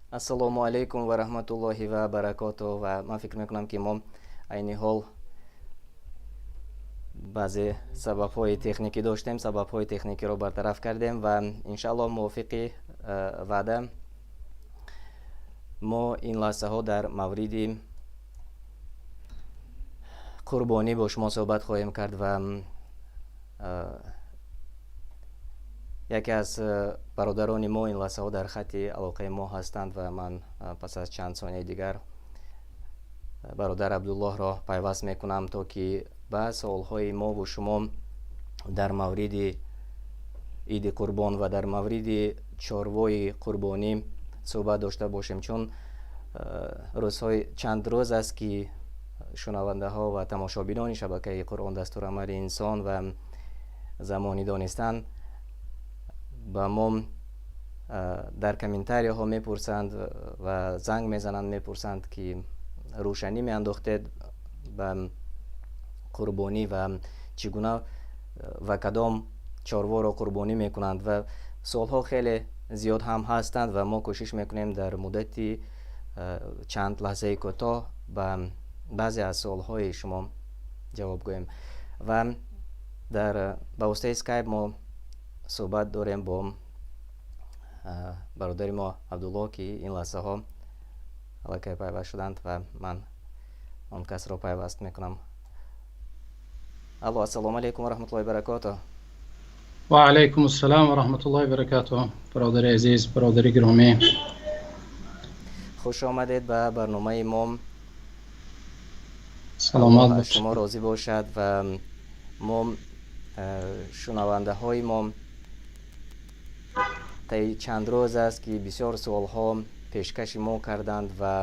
Ассалому алайкум ва раҳматуллоҳи ва баракотуҳ. Ва ман фикр мекунам, ки мо айни ҳол баъзе сабабҳои техникӣ доштем, сабабҳои техникиро бартараф кардем ва иншааллоҳ мувофиқи ваъда мо ин лаҳзаҳо дар мавриди қурбонӣ бо шумо суҳбат хоҳем кард ва яке аз бародарони мо ин лаҳзаҳо дар хати алоқаи мо ҳастанд ва ман пас аз чанд сонияи дигар бародар Абдуллоҳро пайваст мекунам, то ки ба саволҳои мову шумо дар мавриди иди қурбон ва дар мавриди чорвои қурбонӣ суҳбат дошта бошем, чун рӯзҳои чанд рӯз аст, ки шунавандаҳо ва тамошобинони шабакаи Қуръон дастурамали инсон ва замони донистан ба мо дар комментарияҳо мепурсанд ва занг мезананд, мепурсанд, ки рӯшанӣ меандохтед ба қурбонӣ ва чӣ гуна ва кадом чорворо қурбонӣ мекунанд, ва суолҳо хеле зиёд ҳам ҳастанд ва мо кӯшиш мекунем дар муддати чанд лаҳзаи кӯтоҳ ба баъзе аз суолҳои шумо ҷавоб гӯем. Ва дар ба воситаи скайп мо суҳбат дорем бо бародари мо Абдуллоҳ, ки ин лаҳзаҳо аллакай пайваст шуданд ва ман он касро пайваст мекунам. Алло, ассалому алайкум ва раҳматуллоҳи баракотуҳ. Ва алайкум ассалом ва раҳматуллоҳи баракотуҳ. Бародари азиз, бародари гиромӣ, хуш омадед ба барномаи мо. Саломат бошед. Шумо розӣ бошад. Ва мо шунавандаҳои мо таи чанд рӯз аст, ки бисёр суолҳо пешкаши мо карданд ва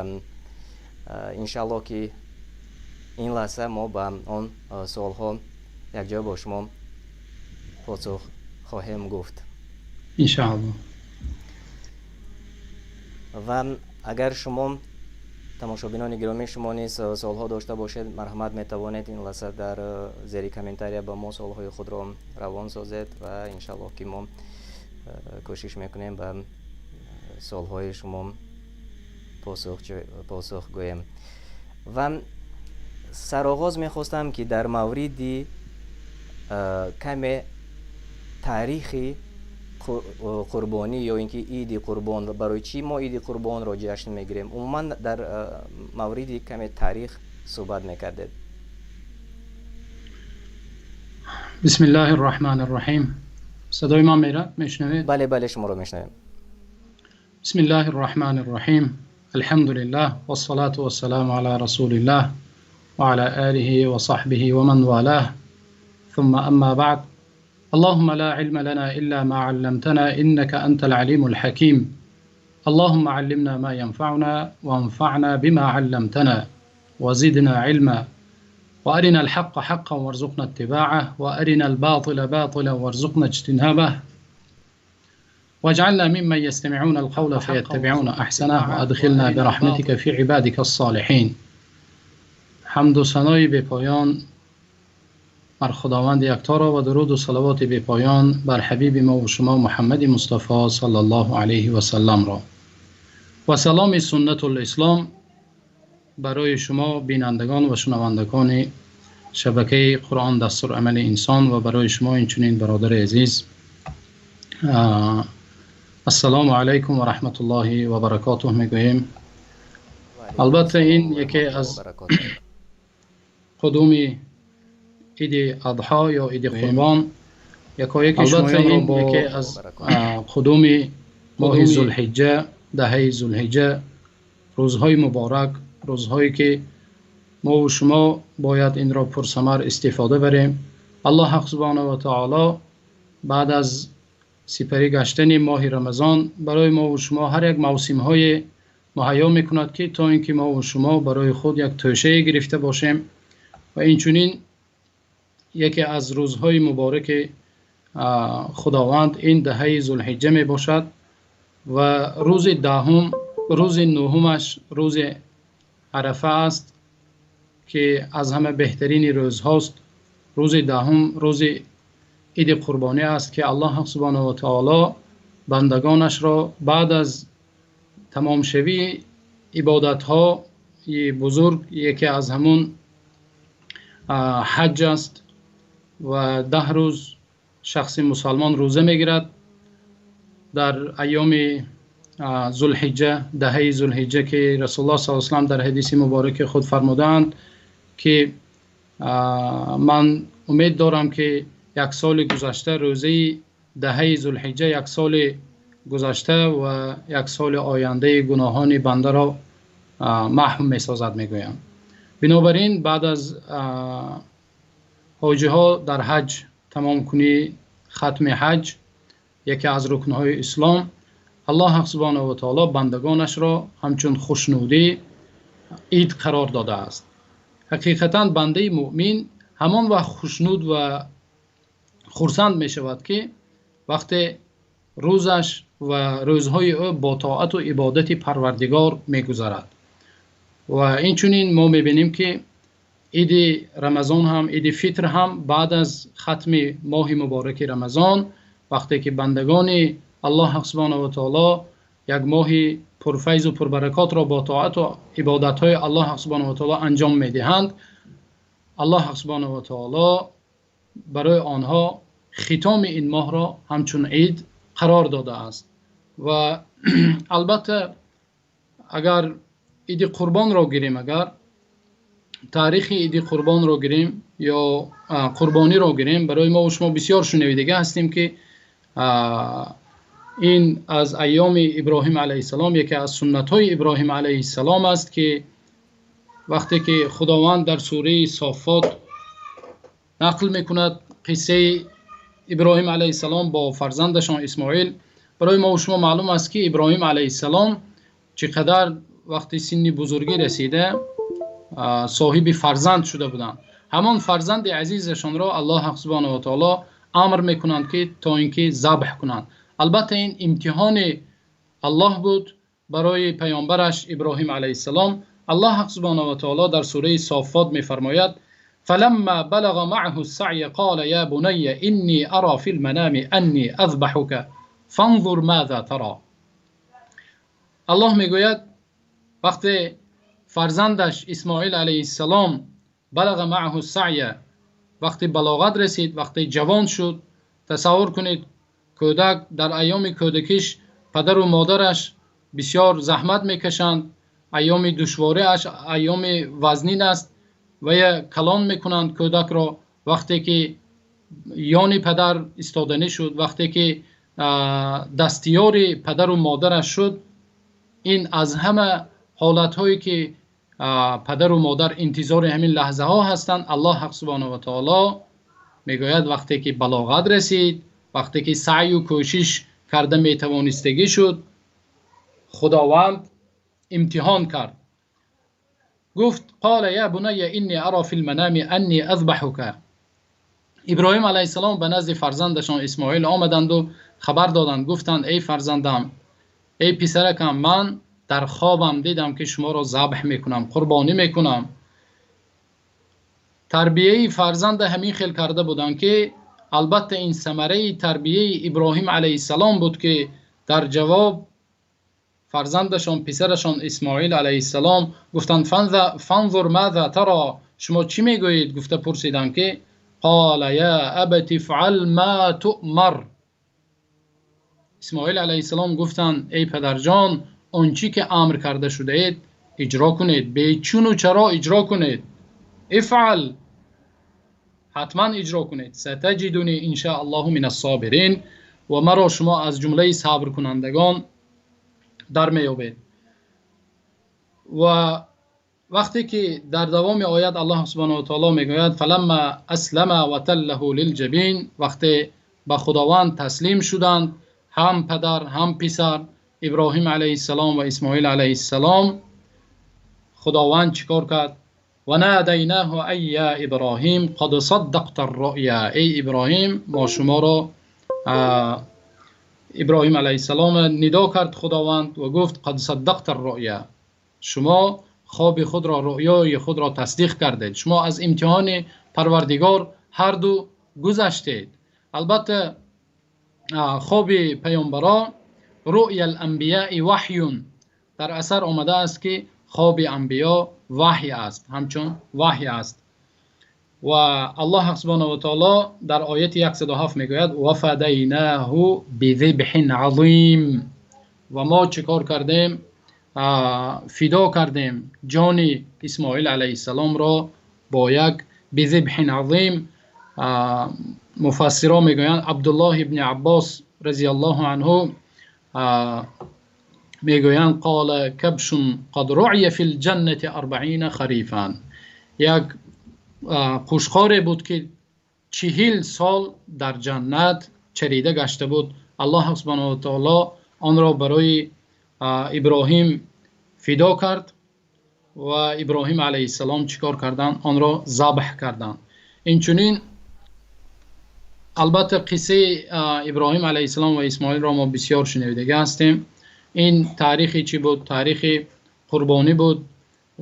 иншааллоҳ, ки ин лаҳза мо ба он суолҳо якҷоя бо шумо посух хоҳем гуфт. Иншааллоҳ. Ва агар шумо, тамошобинони гиромӣ, шумо низ суолҳо дошта бошед, марҳамат, метавонед ин лаҳза дар зери комментария ба мо суолҳои худро равон созед ва иншааллоҳ, ки мо кӯшиш мекунем ба суолҳои шумо посух гӯем. Ва сароғоз мехостам, ки дар мавриди каме таърихи қурбонӣ ё ин ки иди қурбон, барои чӣ мо иди қурбонро ҷашн мегирем, умуман дар мавриди каме таърих суҳбат мекардед. Бисмиллаҳи рраҳмани рраҳим. Садои ман мерад, мешунавед? Бале, бале, шуморо мешунавем. Бисмиллаҳи рраҳмани рраҳим. Алҳамдулиллаҳ вассалату вассаламу ала расулиллаҳ ва ала олиҳи ва саҳбиҳи ва ман валаҳ. Сумма амма баъд. اللهم لا علم لنا إلا ما علمتنا إنك أنت العليم الحكيم. اللهم علمنا ما ينفعنا وانفعنا بما علمتنا وزدنا علما، وأرنا الحق حقا وارزقنا اتباعه، وأرنا الباطل باطلا وارزقنا اجتنابه، واجعلنا ممن يستمعون القول فيتبعون أحسنه، وأدخلنا برحمتك في عبادك الصالحين. حمد و ثنای بپایان بر خداوند یکتا و درود و صلوات بپایان بر حبیب ما و شما محمد مصطفی صلی الله علیه و سلم را و سلام سنت الاسلام برای شما بینندگان و شنوندگان شبکه قرآن دستور عمل انسان و برای شما اینچنین برادر عزیز، السلام علیکم و رحمت الله و برکاته میگوییم. البته این یکی از قدوم иди Адҳо ё иди Қурбон якояки шумоёнро бо яке аз қудуми моҳи Зулҳиҷҷа, даҳаи Зулҳиҷҷа, рӯзҳои муборак, рӯзҳое ки мо ва шумо бояд инро пурсамар истифода барем. Аллоҳ ҳақ субҳонаҳу ва таоло баъд аз сипарӣ гаштани моҳи Рамазон барои мо ва шумо ҳар як мавсимҳое муҳайё мекунад, ки то ин ки мо ва шумо барои худ як тӯшае гирифта бошем. Ва инчунин яке аз рӯзҳои мубораки Худованд ин даҳаи Зулҳиҷҷа мебошад ва рӯзи даҳум, рӯзи нӯҳумаш рӯзи Арафа аст, ки аз ҳама беҳтарини рӯзҳост. Рӯзи даҳум рӯзи иди қурбонӣ аст, ки Аллоҳ субҳонаҳу ва таоло бандагонашро баъд аз Тамомшавии ибодатҳои бузург яке аз ҳамон ҳаҷ аст ва 10 рӯз шахси мусалмон рӯза мегирад дар айёми Зулҳиҷҷа, даҳаи Зулҳиҷҷа, ки Расулуллоҳ саллаллоҳу алайҳи васаллам дар ҳадиси мубораки худ фармудаанд, ки ман умед дорам, ки як соли гузашта рӯзаи даҳаи Зулҳиҷҷа як соли гузашта ва як соли ояндаи гуноҳони бандаро маҳв месозад, мегӯянд. Бинобар ин баъд аз ҳоҷиҳо дар ҳаҷ тамомкунӣ, хатми ҳаҷ яке аз рукнҳои ислом, аллоҳ субҳонаҳу ва таоло бандагонашро ҳамчун хушнудӣ ид қарор додааст. Ҳақиқатан бандаи муъмин ҳамон вақт хушнуд ва хурсанд мешавад, ки вақте рӯзаш ва рӯзҳои ӯ бо тоату ибодати Парвардигор мегузарад. Ва инчунин мо мебинем, ки иди Рамазон ҳам, иди Фитр ҳам баъд аз хатми моҳи мубораки Рамазон, вақте ки бандагони аллоҳ субҳонаҳу ва таоло як моҳи пурфайзу пурбаракотро бо тоату ибодатҳои аллоҳ субҳонаҳу ва таоло анҷом медиҳанд, аллоҳ субҳонаҳу ва таоло барои онҳо хитоми ин моҳро ҳамчун ид қарор додааст. Ва албатта агар иди Қурбонро гирем, агар таърихи иди Қурбонро гирем ё қурбониро гирем, барои мо шумо бисёр шунавидага ҳастем, ки ин аз айёми Иброҳим алайҳиссалом, яке аз суннатҳои Иброҳим алайҳиссалом аст, ки вақте ки Худованд дар сураи Соффот нақл мекунад қиссаи Иброҳим алайҳиссалом бо фарзандашон Исмоил, барои мо шумо маълум аст, ки Иброҳим алайҳиссалом чӣ қадар вақти синни бузургӣ расида соҳиби фарзанд шуда буданд. Ҳамон фарзанди азизашонро аллоҳ субҳонаҳу ва таоло амр мекунанд, ки то ин ки забҳ кунанд. Албатта ин имтиҳони аллоҳ буд барои паёмбараш Иброҳим алайҳиссалом. Аллоҳ субҳонаҳу ва таоло дар сураи Соффот мефармояд: فلما بلغ معه السعي قال يا بني إني أرى في المنام أني أذبحك فانظر ماذا ترى. Аллоҳ мегӯяд, вақте фарзандаш Исмоил алайҳиссалом балаға маъаҳу саъя, вақте балоғат расид, вақте ҷавон шуд, тасаввур кунед, кӯдак дар айёми кӯдакиш падару модараш бисёр заҳмат мекашанд, айёми душвориаш, айёми вазнин аст ва я калон мекунанд кӯдакро. Вақте ки ёни падар истоданӣ шуд, вақте ки дастиёри падару модараш шуд, ин аз ҳама ҳолатҳое ки падару модар интизори ҳамин лаҳзаҳо ҳастанд, аллоҳ ҳақ субҳонаҳу ва таоло мегӯяд, вақте ки балоғат расид, вақте ки саъю кӯшиш карда метавонистагӣ шуд, Худованд имтиҳон кард. Гуфт: қола я бунайя инни ара фил манами анни азбаҳука. Иброҳим алайҳиссалом ба назди фарзандашон Исмоил омаданду хабар доданд, гуфтанд: эй фарзандам, эй писаракам, ман дар хобам дидам, ки шуморо забҳ мекунам, қурбонӣ мекунам. Тарбияи фарзанда ҳамин хел карда буданд, ки албатта ин самараи тарбияи Иброҳим алайҳиссалом буд, ки дар ҷавоб фарзандашон, писарашон Исмоил алайҳиссалом гуфтанд: фанзур маза тара, шумо чӣ мегӯед? Гуфта пурсиданд, ки қола я абати фъал ма туъмар. Исмоил алайҳиссалом гуфтанд: эй падарҷон, он чӣ ки амр карда шудаед иҷро кунед, бечуну чаро иҷро кунед, ифъал, ҳатман иҷро кунед. Сатаҷидуни иншааллоҳу минас-собирин, ва маро шумо аз ҷумлаи сабркунандагон дар меёбед. Ва вақте ки дар давоми оят аллоҳ субҳонаҳу ва таоло мегӯяд: фаламма аслама ва таллаҳу лилҷабин, вақте ба Худованд таслим шуданд ҳам падар ҳам писар Иброҳим алайҳиссалом ва Исмоил алайҳиссалом, Худованд чӣ кор кард? Ва надайнаҳу ай я Иброҳим қад саддақта ар-руъя. Эй Иброҳим, мо шуморо, Иброҳим алайҳиссалом нидо кард Худованд ва гуфт: қад саддақта ар-руъя, шумо хоби худро, рӯёи худро тасдиқ кардед, шумо аз имтиҳони Парвардигор ҳар ду гузаштед. Албатта хоби паёмбаро, руъя ал-анбияи ваҳюн, Дар асар омадааст, ки хоби анбиё ваҳй аст, ҳамчун ваҳй аст. Ва Аллоҳ субҳонаҳу ва таъоло дар ояти 107 мегӯяд: ва фадайнаҳу бизибҳин азим. Ва мо чӣ кор кардем? Фидо кардем ҷони Исмоил алайҳиссаломро бо як бизибҳин азим. Муфассирон мегӯянд, Абдуллоҳ ибни Аббос разияллоҳу анҳу мегӯянд: қола кабшун қад руъия фил ҷаннати арбаина харифан. Як қӯшқоре буд, ки 40 сол дар ҷаннат чарида гашта буд. Аллоҳ субҳонаҳу ва таъоло онро барои Иброҳим фидо кард ва Иброҳим алайҳиссалом чӣ кор карданд? Онро забҳ карданд. Инчунин албатта қиссаи Иброҳим алайҳиссалом ва Исмоилро мо бисёр шунида ҳастем. Ин таърихи чӣ буд? Таърихи қурбонӣ буд.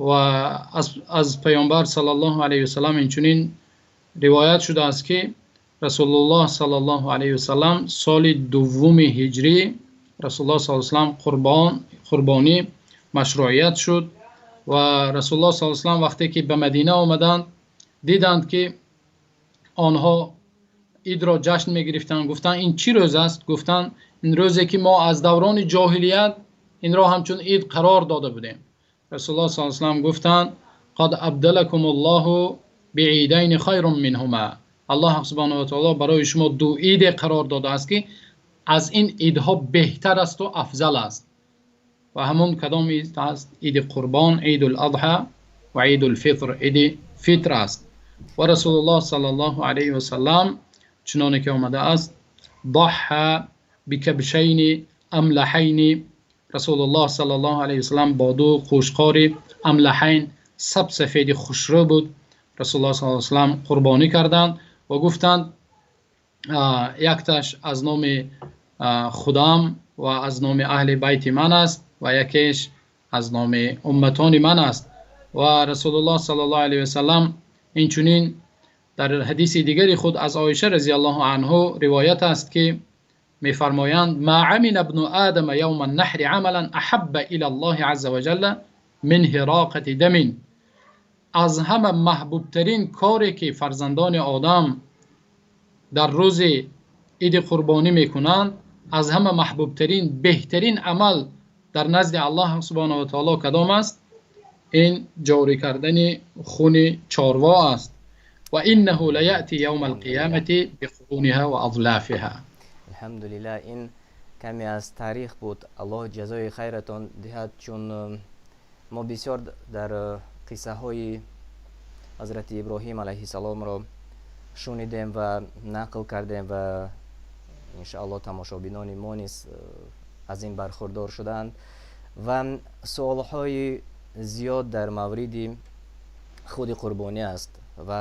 Ва аз Паёмбар саллаллоҳу алайҳи васаллам инчунин ривоят шудааст, ки Расулуллоҳ саллаллоҳу алайҳи васаллам соли дуввуми ҳиҷрӣ Расулуллоҳ саллаллоҳу алайҳи васаллам қурбонӣ машрӯият шуд. Ва Расулуллоҳ саллаллоҳу алайҳи васаллам вақте ки ба Мадина омаданд, диданд, ки онҳо идро ҷашн мегирифтанд. Гуфтанд: ин чӣ рӯз аст? Гуфтанд: ин рӯзе ки мо аз даврони ҷоҳилият инро ҳамчун ид қарор дода будем. Расулуллоҳ саллаллоҳу алайҳи васаллам гуфтанд: қад абдалакумуллоҳу биидайни хайрун минҳума. Аллоҳ субҳонаҳу ва таъоло барои шумо ду иде қарор додааст, ки аз ин идҳо беҳтар аст ва афзал аст. Ва ҳамон кадом ид аст? Иди Қурбон, Идул Адҳо ва Идул Фитр, Иди Фитр аст. Ва Расулуллоҳ саллаллоҳу алайҳи васаллам чуноне ки омадааст: даҳҳа бикабшайни амлаҳайни. Расулуллоҳ саллаллоҳу алайҳи васаллам бо ду қӯшқори амлаҳайн, саб сафеди хушрӯ буд, Расулуллоҳ саллаллоҳу алайҳи васаллам қурбонӣ карданд ва гуфтанд: якташ аз номи худам ва аз номи аҳли байти ман аст ва якеш аз номи умматони ман аст. Ва Расулуллоҳ саллаллоҳу алайҳи васаллам инчунин дар ҳадиси дигари худ аз Оиша разияллоҳу анҳу ривоят аст, ки мефармоянд: ма амила ибну одама явма н-наҳри амалан аҳабба илаллоҳи азза ва ҷалла мин ҳироқати дамин. Аз ҳама маҳбубтарин коре ки фарзандони одам дар рӯзи иди қурбонӣ мекунанд, аз ҳама маҳбубтарин, беҳтарин амал дар назди Аллоҳ субҳонаҳу ва таъоло кадом аст? Ин ҷорӣ кардани хуни чорво аст. Ва иннаҳу лаяъти явмал қиёмати биқуруниҳа ва азлофиҳа. Алҳамдулиллаҳ, ин каме аз таърих буд. Аллоҳ ҷазои хайратон диҳад, чун мо бисёр дар қиссаҳои ҳазрати Иброҳим алайҳиссаломро шунидем ва нақл кардем ва иншааллоҳ тамошобинони мо низ аз ин бархурдор шуданд. Ва суолҳои зиёд дар мавриди худи қурбонӣ аст ва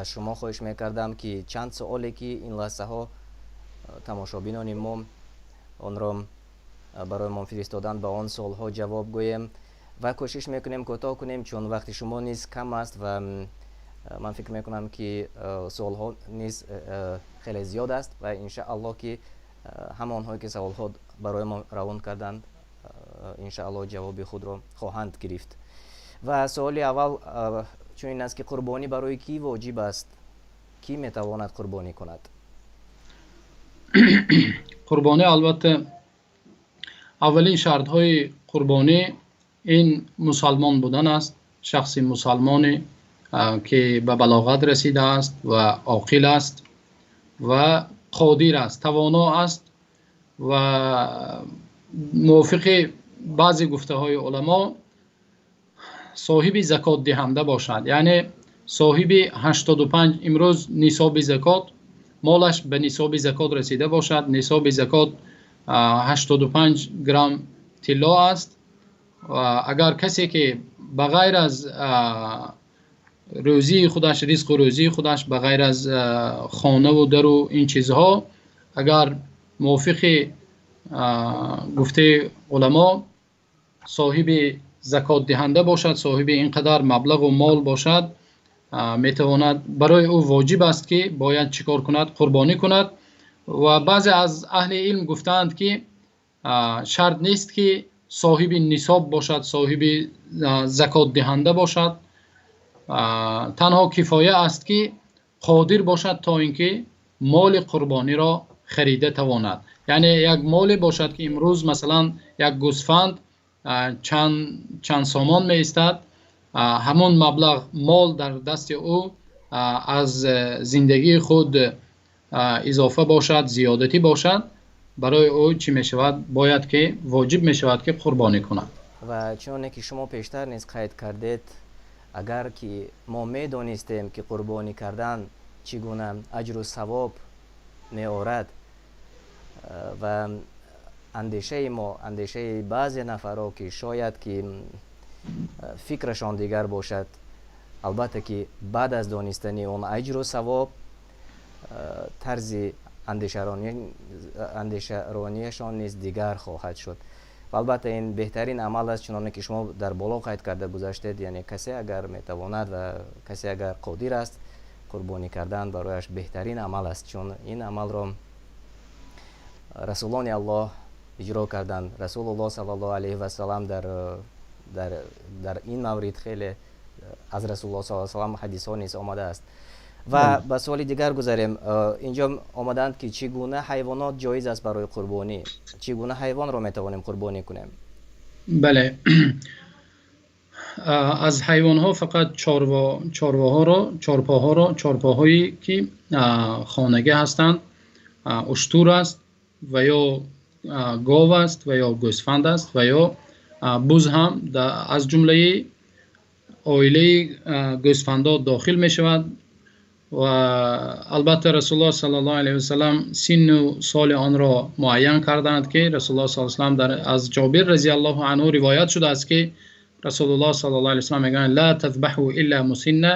аз шумо хоҳиш мекардам, ки чанд суоле ки ин лаҳзаҳо тамошобинони мо онро барои мо фиристоданд, ба он суолҳо ҷавоб гӯем ва кӯшиш мекунем кӯтоҳ кунем, чун вақти шумо низ кам аст ва ман фикр мекунам, ки суолҳо низ хеле зиёд аст ва иншааллоҳ ки ҳамонҳое ки саволҳо барои мо равон карданд, иншааллоҳ ҷавоби худро хоҳанд гирифт. Ва суоли аввал чунин аст, ки қурбонӣ барои кӣ воҷиб аст? Кӣ метавонад қурбонӣ кунад? Қурбонӣ, албатта, аввалин шартҳои қурбонӣ ин мусалмон будан аст. Шахси мусалмоне, ки ба балоғат расидааст ва оқил аст ва қодир аст, тавоно аст. Ва мувофиқи баъзе гуфтаҳои уламо соҳиби закотдиҳанда бошад, яъне соҳиби 85 имрӯз нисоби закот, молаш ба нисоби закот расида бошад. Нисоби закот 85 грамм тилло аст. Ва агар касе ки ба ғайр аз рӯзии худаш, ризқу рӯзии худаш, ба ғайр аз хонаву дару ин чизҳо, агар мувофиқи гуфтаи уламо соҳиби закотдиҳанда бошад, соҳиби ин қадар маблағу мол бошад, метавонад, барои ӯ воҷиб аст, ки бояд чӣ кор кунад? Қурбонӣ кунад. Ва баъзе аз аҳли илм гуфтаанд, ки шарт нест, ки Соҳиби нисоб бошад, соҳиби закотдиҳанда бошад. Танҳо кифоя аст, ки қодир бошад, то инки моли қурбониро харида тавонад. Яъне як моле бошад, ки имрӯз масалан як гӯсфанд чанд чанд сомон меистад, ҳамон маблағ мол дар дасти ӯ аз зиндагии худ илова бошад, зиёдатӣ бошад, барои ӯ чӣ мешавад? Бояд ки воҷиб мешавад, ки қурбонӣ кунад. Ва чунонки шумо пештар низ қайд кардед, агар ки мо медонистем, ки қурбонӣ кардан чӣ гуна аҷру савоб меорад, ва андешаи мо, андешаи баъзе нафарҳо, ки шояд ки фикрашон дигар бошад, албатта ки баъд аз донистани он аҷру савоб тарзи андешаронияшон низ дигар хоҳад шуд. Ва албатта ин беҳтарин амал аст, чунонки шумо дар боло қайд карда гузаштед, яъне касе агар метавонад ва касе агар қодир аст, қурбонӣ кардан барояш беҳтарин амал аст, чун ин амалро расулони Аллоҳ иҷро карданд. Расулуллоҳ саллаллоҳу алайҳи васаллам дар ин маврид, хеле аз Расулуллоҳ саллаллоҳу алайҳи васаллам ҳадисҳо низ омадааст. Ва ба суоли дигар гузарем. Инҷо омадаанд, ки чӣ гуна ҳайвонот ҷоиз аст барои қурбонӣ, чӣ гуна ҳайвонро метавонем қурбонӣ кунем? Бале, аз ҳайвонҳо фақат чорвоҳоро, чорпоҳоро, чорпоҳое ки хонагӣ ҳастанд, уштур аст ва ё гов аст ва ё гӯсфанд аст ва ё буз ҳам аз ҷумлаи оилаи гӯсфандҳо дохил мешавад. Ва албатта Расулуллоҳ саллаллоҳу алайҳи васаллам синну соли онро муайян кардаанд, ки Расулуллоҳ саллаллоҳу алайҳи васаллам аз Ҷобир разияллоҳу анҳу ривоят шудааст, ки Расулуллоҳ саллаллоҳу алайҳи васаллам мегӯянд: "لا تذبحوا إلا مسنة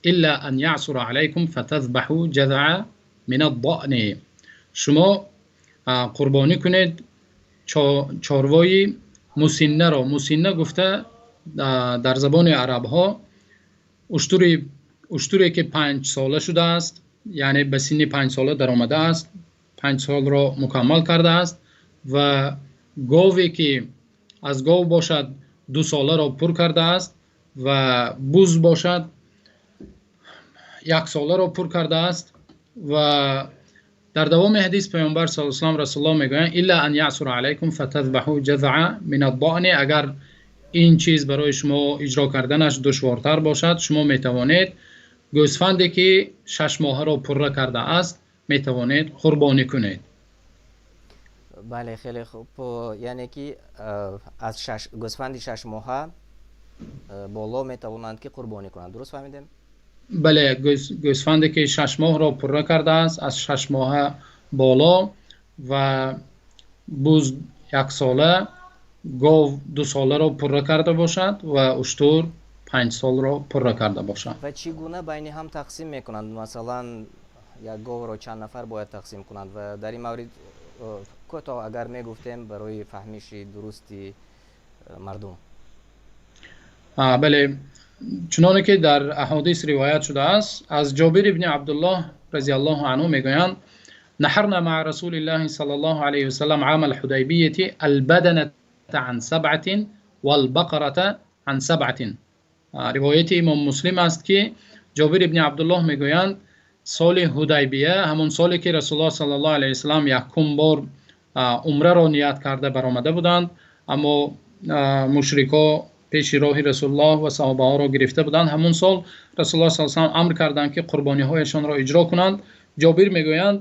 إلا أن يعسر عليكم فتذبحوا جذعة من الضأن". Шумо қурбонӣ кунед чорвои мусиннаро. Мусинна гуфта дар забони арабҳо уштуре ки 5 сола шудааст, яъне ба синни 5 сола даромадааст, 5 солро мукаммал кардааст, ва гове ки аз гов бошад, 2 соларо пур кардааст, ва буз бошад, як соларо пур кардааст. Ва дар давоми ҳадис Паёмбар саллаллоҳу алайҳи васаллам, Расулуллоҳ мегӯянд: "إلا أن يعسر عليكم فتذبحوا جذعة من الضأن". Агар ин чиз барои шумо иҷро карданаш душвортар бошад, шумо метавонед гӯсфанде ки 6 моҳаро пурра кардааст, метавонед қурбонӣ кунед. Бале, хеле хуб. Яъне ки аз гӯсфанди 6 моҳа боло метавонанд ки қурбонӣ кунанд, дуруст фаҳмидем? Бале, гӯсфанде ки 6 моҳро пурра кардааст, аз 6 моҳа боло, ва буз яксола, гов 2 соларо пурра карда бошад ва уштур 5 солро пурра карда бошад. Ва чӣ гуна байни ҳам тақсим мекунанд? Масалан, як говро чанд нафар бояд тақсим кунанд? Ва дар ин маврид кӯтоҳ агар мегуфтем барои фаҳмиши дурусти мардум. Бале, чуноне ки дар аҳодис ривоят шудааст, аз Ҷобир ибни Абдуллоҳ разияллоҳу анҳу мегӯянд: "نحرنا مع رسول الله صلى الله عليه وسلم عام الحديبية البدنة عن سبعة والبقرة عن سبعة". Ривояти Имом Муслим аст, ки Ҷобир ибни Абдуллоҳ мегӯянд, соли Ҳудайбия, ҳамон соле ки Расулуллоҳ саллаллоҳу алайҳи васаллам якум бор умраро ният карда баромада буданд, аммо мушрикҳо пеши роҳи Расулуллоҳ ва саҳобаҳоро гирифта буданд, ҳамон сол Расулуллоҳ саллаллоҳу алайҳи васаллам амр карданд, ки қурбониҳояшонро иҷро кунанд. Ҷобир мегӯянд,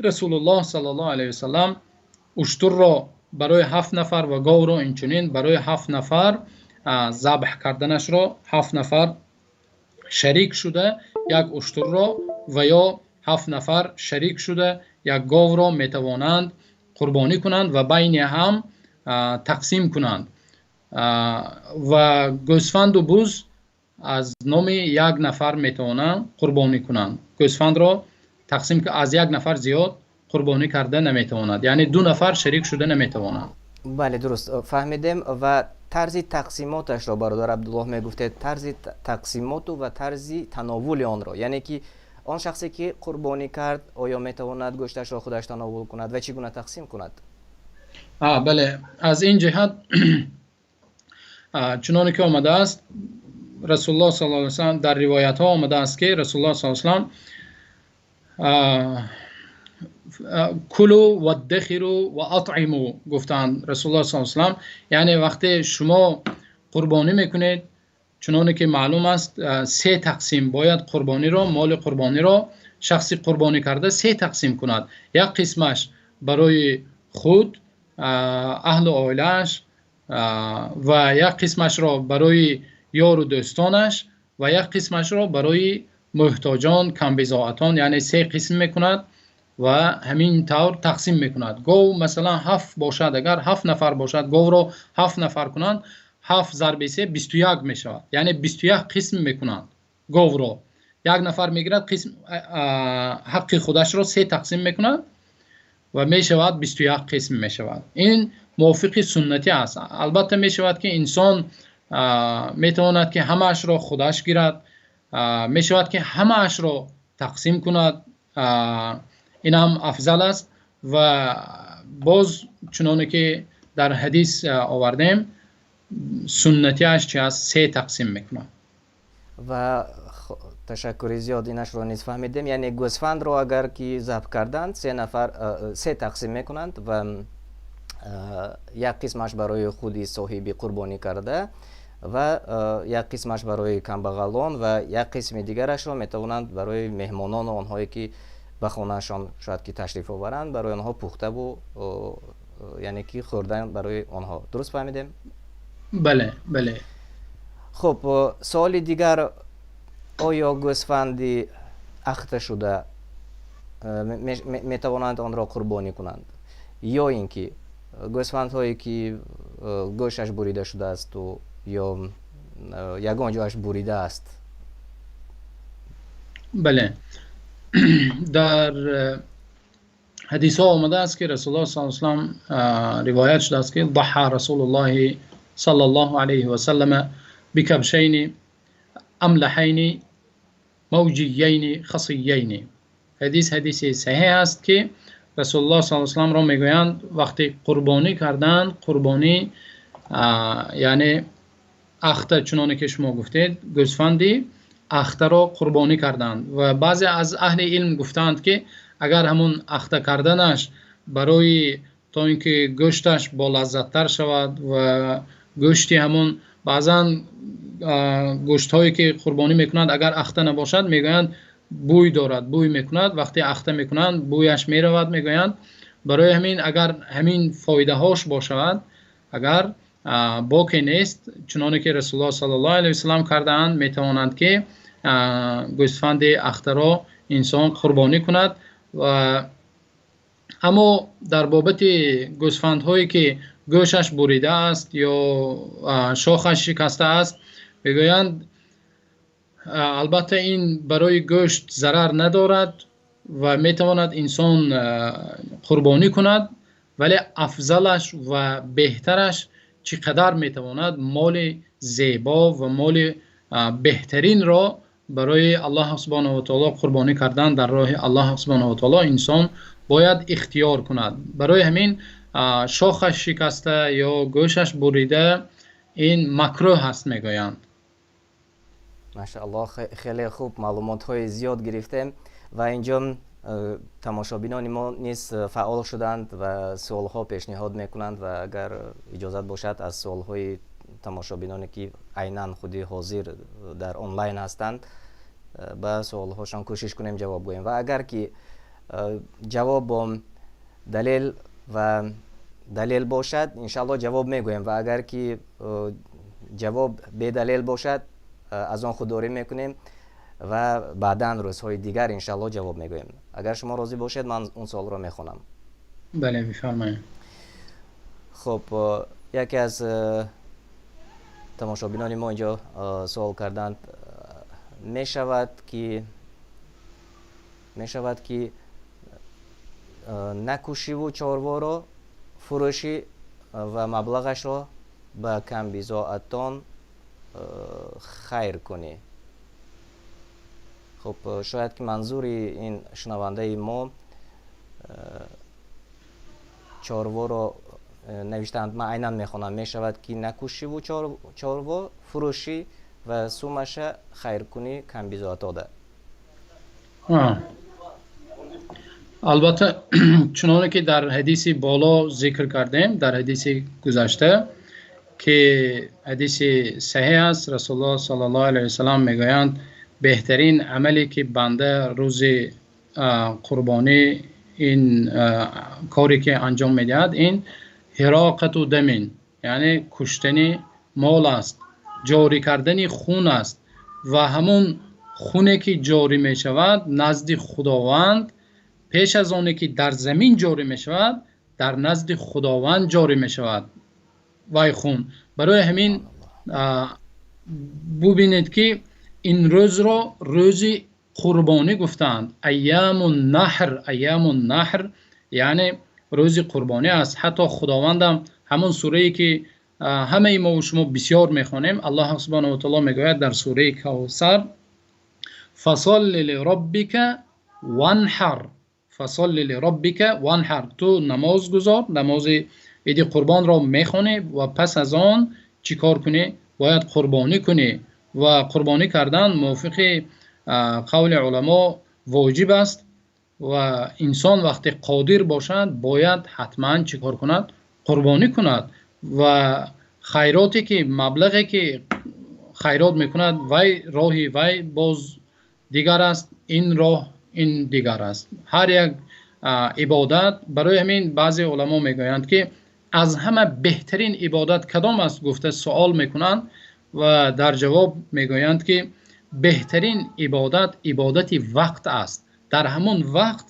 Расулуллоҳ саллаллоҳу алайҳи васаллам уштурро барои ҳафт нафар ва говро инчунин барои ҳафт нафар забҳ карданашро, ҳафт нафар шарик шуда як уштурро ва ё ҳафт нафар шарик шуда як говро метавонанд қурбонӣ кунанд ва байни ҳам тақсим кунанд. Ва гӯсфанду буз аз номи як нафар метавонанд қурбонӣ кунанд. Гӯсфандро тақсим аз як нафар зиёд қурбонӣ карда наметавонад, яъне ду нафар шарик шуда наметавонанд. Бале, дуруст фаҳмидем. Ва тарзи тақсимоташро, бародар Абдуллоҳ, мегуфтед, тарзи тақсимоту ва тарзи тановули онро, яъне ки он шахсе ки қурбонӣ кард, оё метавонад гӯшташро худаш тановул кунад ва чӣ гуна тақсим кунад? Бале, аз ин ҷиҳат чуноне ки омадааст, Расулуллоҳ саллаллоҳу алайҳи васаллам дар ривоятҳо омадааст, ки Расулуллоҳ саллаллоҳу алайҳи васаллам кулу ваддахиру ва атъиму гуфтаанд Расулуллоҳ саллаллоҳу алайҳи васаллам. Яъне вақте шумо қурбонӣ мекунед, чуноне ки маълум аст, се тақсим бояд қурбониро, моли қурбониро шахси қурбонӣ карда се тақсим кунад. Як қисмаш барои худ, аҳлу оилааш, ва як қисмашро барои ёру дӯстонаш ва як қисмашро барои муҳтоҷон, камбизоатон, яъне се қисм мекунад ва ҳамин тавр тақсим мекунад. Гов масалан 7 бошад, агар 7 нафар бошад, говро 7 нафар кунанд, 7 зарби 3 21 мешавад. Яъне 21 қисм мекунанд говро. Як нафар мегирад қисм, ҳаққи худашро се тақсим мекунад ва мешавад 21 қисм мешавад. Ин мувофиқи суннатӣ аст. Албатта мешавад ки инсон метавонад ки ҳамаашро худаш гирад, мешавад ки ҳамаашро тақсим кунад, ин ҳам афзал аст. Ва боз чуноне ки дар ҳадис овардем, суннатиаш чи аст? Се тақсим мекунад. Ва ташаккури зиёд, инашро низ фаҳмидем. Яъне гӯсфандро агар ки забҳ карданд, се нафар се тақсим мекунанд ва як қисмаш барои худи соҳиби қурбонӣ карда ва як қисмаш барои камбағалон ва як қисми дигарашро метавонанд барои меҳмонону онҳое ки ба хонаашон шояд ки ташриф оваранд, барои онҳо пухтаву яъне ки хӯрдан барои онҳо. Дуруст фаҳмидем? Бале, бале. Хуб, суоли дигар: оё гӯсфанди ахта шуда метавонанд онро қурбонӣ кунанд, ё ин ки гӯсфандҳое ки гӯшаш бурида шудаасту ё ягон ҷояш бурида аст? Бале, дар ҳадисҳо омадааст, ки Расулуллоҳ саллаллоҳу алайҳи васаллам ривоят шудааст, ки ضحى Расулуллоҳи саллаллоҳу алайҳи васаллама бикабшайни амлаҳайни мавҷияйни хасияйни. Ҳадис ҳадиси саҳеҳ аст, ки Расулуллоҳ саллаллоҳу алайҳи васалламро мегӯянд, вақте қурбонӣ карданд, қурбонӣ яъне ахта, чуноне ки шумо гуфтед, гӯсфанди ахтаро қурбонӣ карданд. Ва баъзе аз аҳли илм гуфтаанд, ки агар ҳамун ахта карданаш барои то ин ки гӯшташ болаззаттар шавад ва гӯшти ҳамун, баъзан гӯштҳое ки қурбонӣ мекунанд, агар ахта набошад, мегӯянд бӯй дорад, бӯй мекунад. Вақте ахта мекунанд, бӯяш меравад, мегӯянд. Барои ҳамин агар ҳамин фоидаҳош бошад, агар боке нест, чуноне ки Расулуллоҳ саллаллоҳу алайҳи васаллам кардаанд, метавонанд ки гӯсфанди ахтаро инсон қурбонӣ кунад. Ва аммо дар бобати гӯсфандҳое ки гӯшаш бурида аст ё шохаш шикаста аст, мегӯянд, албатта ин барои гӯшт зарар надорад ва метавонад инсон қурбонӣ кунад, вале афзалаш ва беҳтараш чӣ қадар метавонад моли зебо ва моли беҳтаринро барои Аллоҳ субҳонаҳу ва таоло қурбонӣ кардан дар роҳи Аллоҳ субҳонаҳу ва таоло инсон бояд ихтиёр кунад. Барои ҳамин шохаш шикаста ё гӯшаш бурида ин макрӯҳ аст, мегӯянд. Машааллоҳ, хеле хуб, маълумотҳои зиёд гирифтем ва инҷо тамошобинони мо низ фаъол шуданд ва суолҳо пешниҳод мекунанд. Ва агар иҷозат бошад, аз суолҳои тамошобиноне ки айнан худи ҳозир дар онлайн ҳастанд, ба суолҳошон кӯшиш кунем ҷавоб гӯем ва агар ки ҷавоб бо далел ва далел бошад, иншааллоҳ ҷавоб мегӯем ва агар ки ҷавоб бедалел бошад, аз он худдорӣ мекунем ва баъдан рӯзҳои дигар иншааллоҳ ҷавоб мегӯем. Агар шумо розӣ бошед, ман он суолро мехонам. Бале, бифармоед. Хуб, яке аз тамошобинони мо инҷо суол карданд: мешавад ки накушиву чорворо фурӯшӣ ва маблағашро ба камбизоатон хайр кунӣ? Хуб, шояд ки манзури ин шунавандаи мо чорворо Навиштаанд, ман айнан мехонам, мешавад ки накушиву чорво фурӯшӣ ва сумаша хайркунӣ камбизоатода. Албатта, чуноне ки дар ҳадиси боло зикр кардем, дар ҳадиси гузашта, ки ҳадиси саҳеҳ аст, Расулуллоҳ саллаллоҳу алайҳи васаллам мегӯянд, беҳтарин амале ки банда рӯзи қурбонӣ ин коре ки анҷом медиҳад, ин ҳироқату дамин, яъне куштани мол аст, ҷорӣ кардани хун аст ва ҳамон хуне ки ҷорӣ мешавад назди Худованд, пеш аз оне ки дар замин ҷорӣ мешавад, дар назди Худованд ҷорӣ мешавад вай хун. Барои ҳамин бубинед ки ин рӯзро рӯзи қурбонӣ гуфтаанд. Айямун наҳр, айямун наҳр яъне рӯзи қурбонӣ аст. Ҳатто Худовандам ҳамон сурае ки ҳамаи мо ва шумо бисёр мехонем, Аллоҳ субҳонаҳу ва таъоло мегӯяд дар сураи Кавсар: фасалли лироббика ванҳар, фасалли лироббика ванҳар. Ту намоз гузор, намози иди қурбонро мехонӣ ва пас аз он чӣ кор кунӣ? Бояд қурбонӣ кунӣ. Ва қурбонӣ кардан мувофиқи қавли уламо воҷиб аст ва инсон вақте қодир бошад бояд ҳатман чӣ кор кунад? Қурбонӣ кунад. Ва хайроте ки, маблағе ки хайрот мекунад, вай роҳи вай боз дигар аст, ин роҳ ин дигар аст. Ҳар як ибодат, барои ҳамин баъзе уламо мегӯянд ки аз ҳама беҳтарин ибодат кадом аст гуфта савол мекунанд ва дар ҷавоб мегӯянд ки беҳтарин ибодат ибодати вақт аст. Дар ҳамон вақт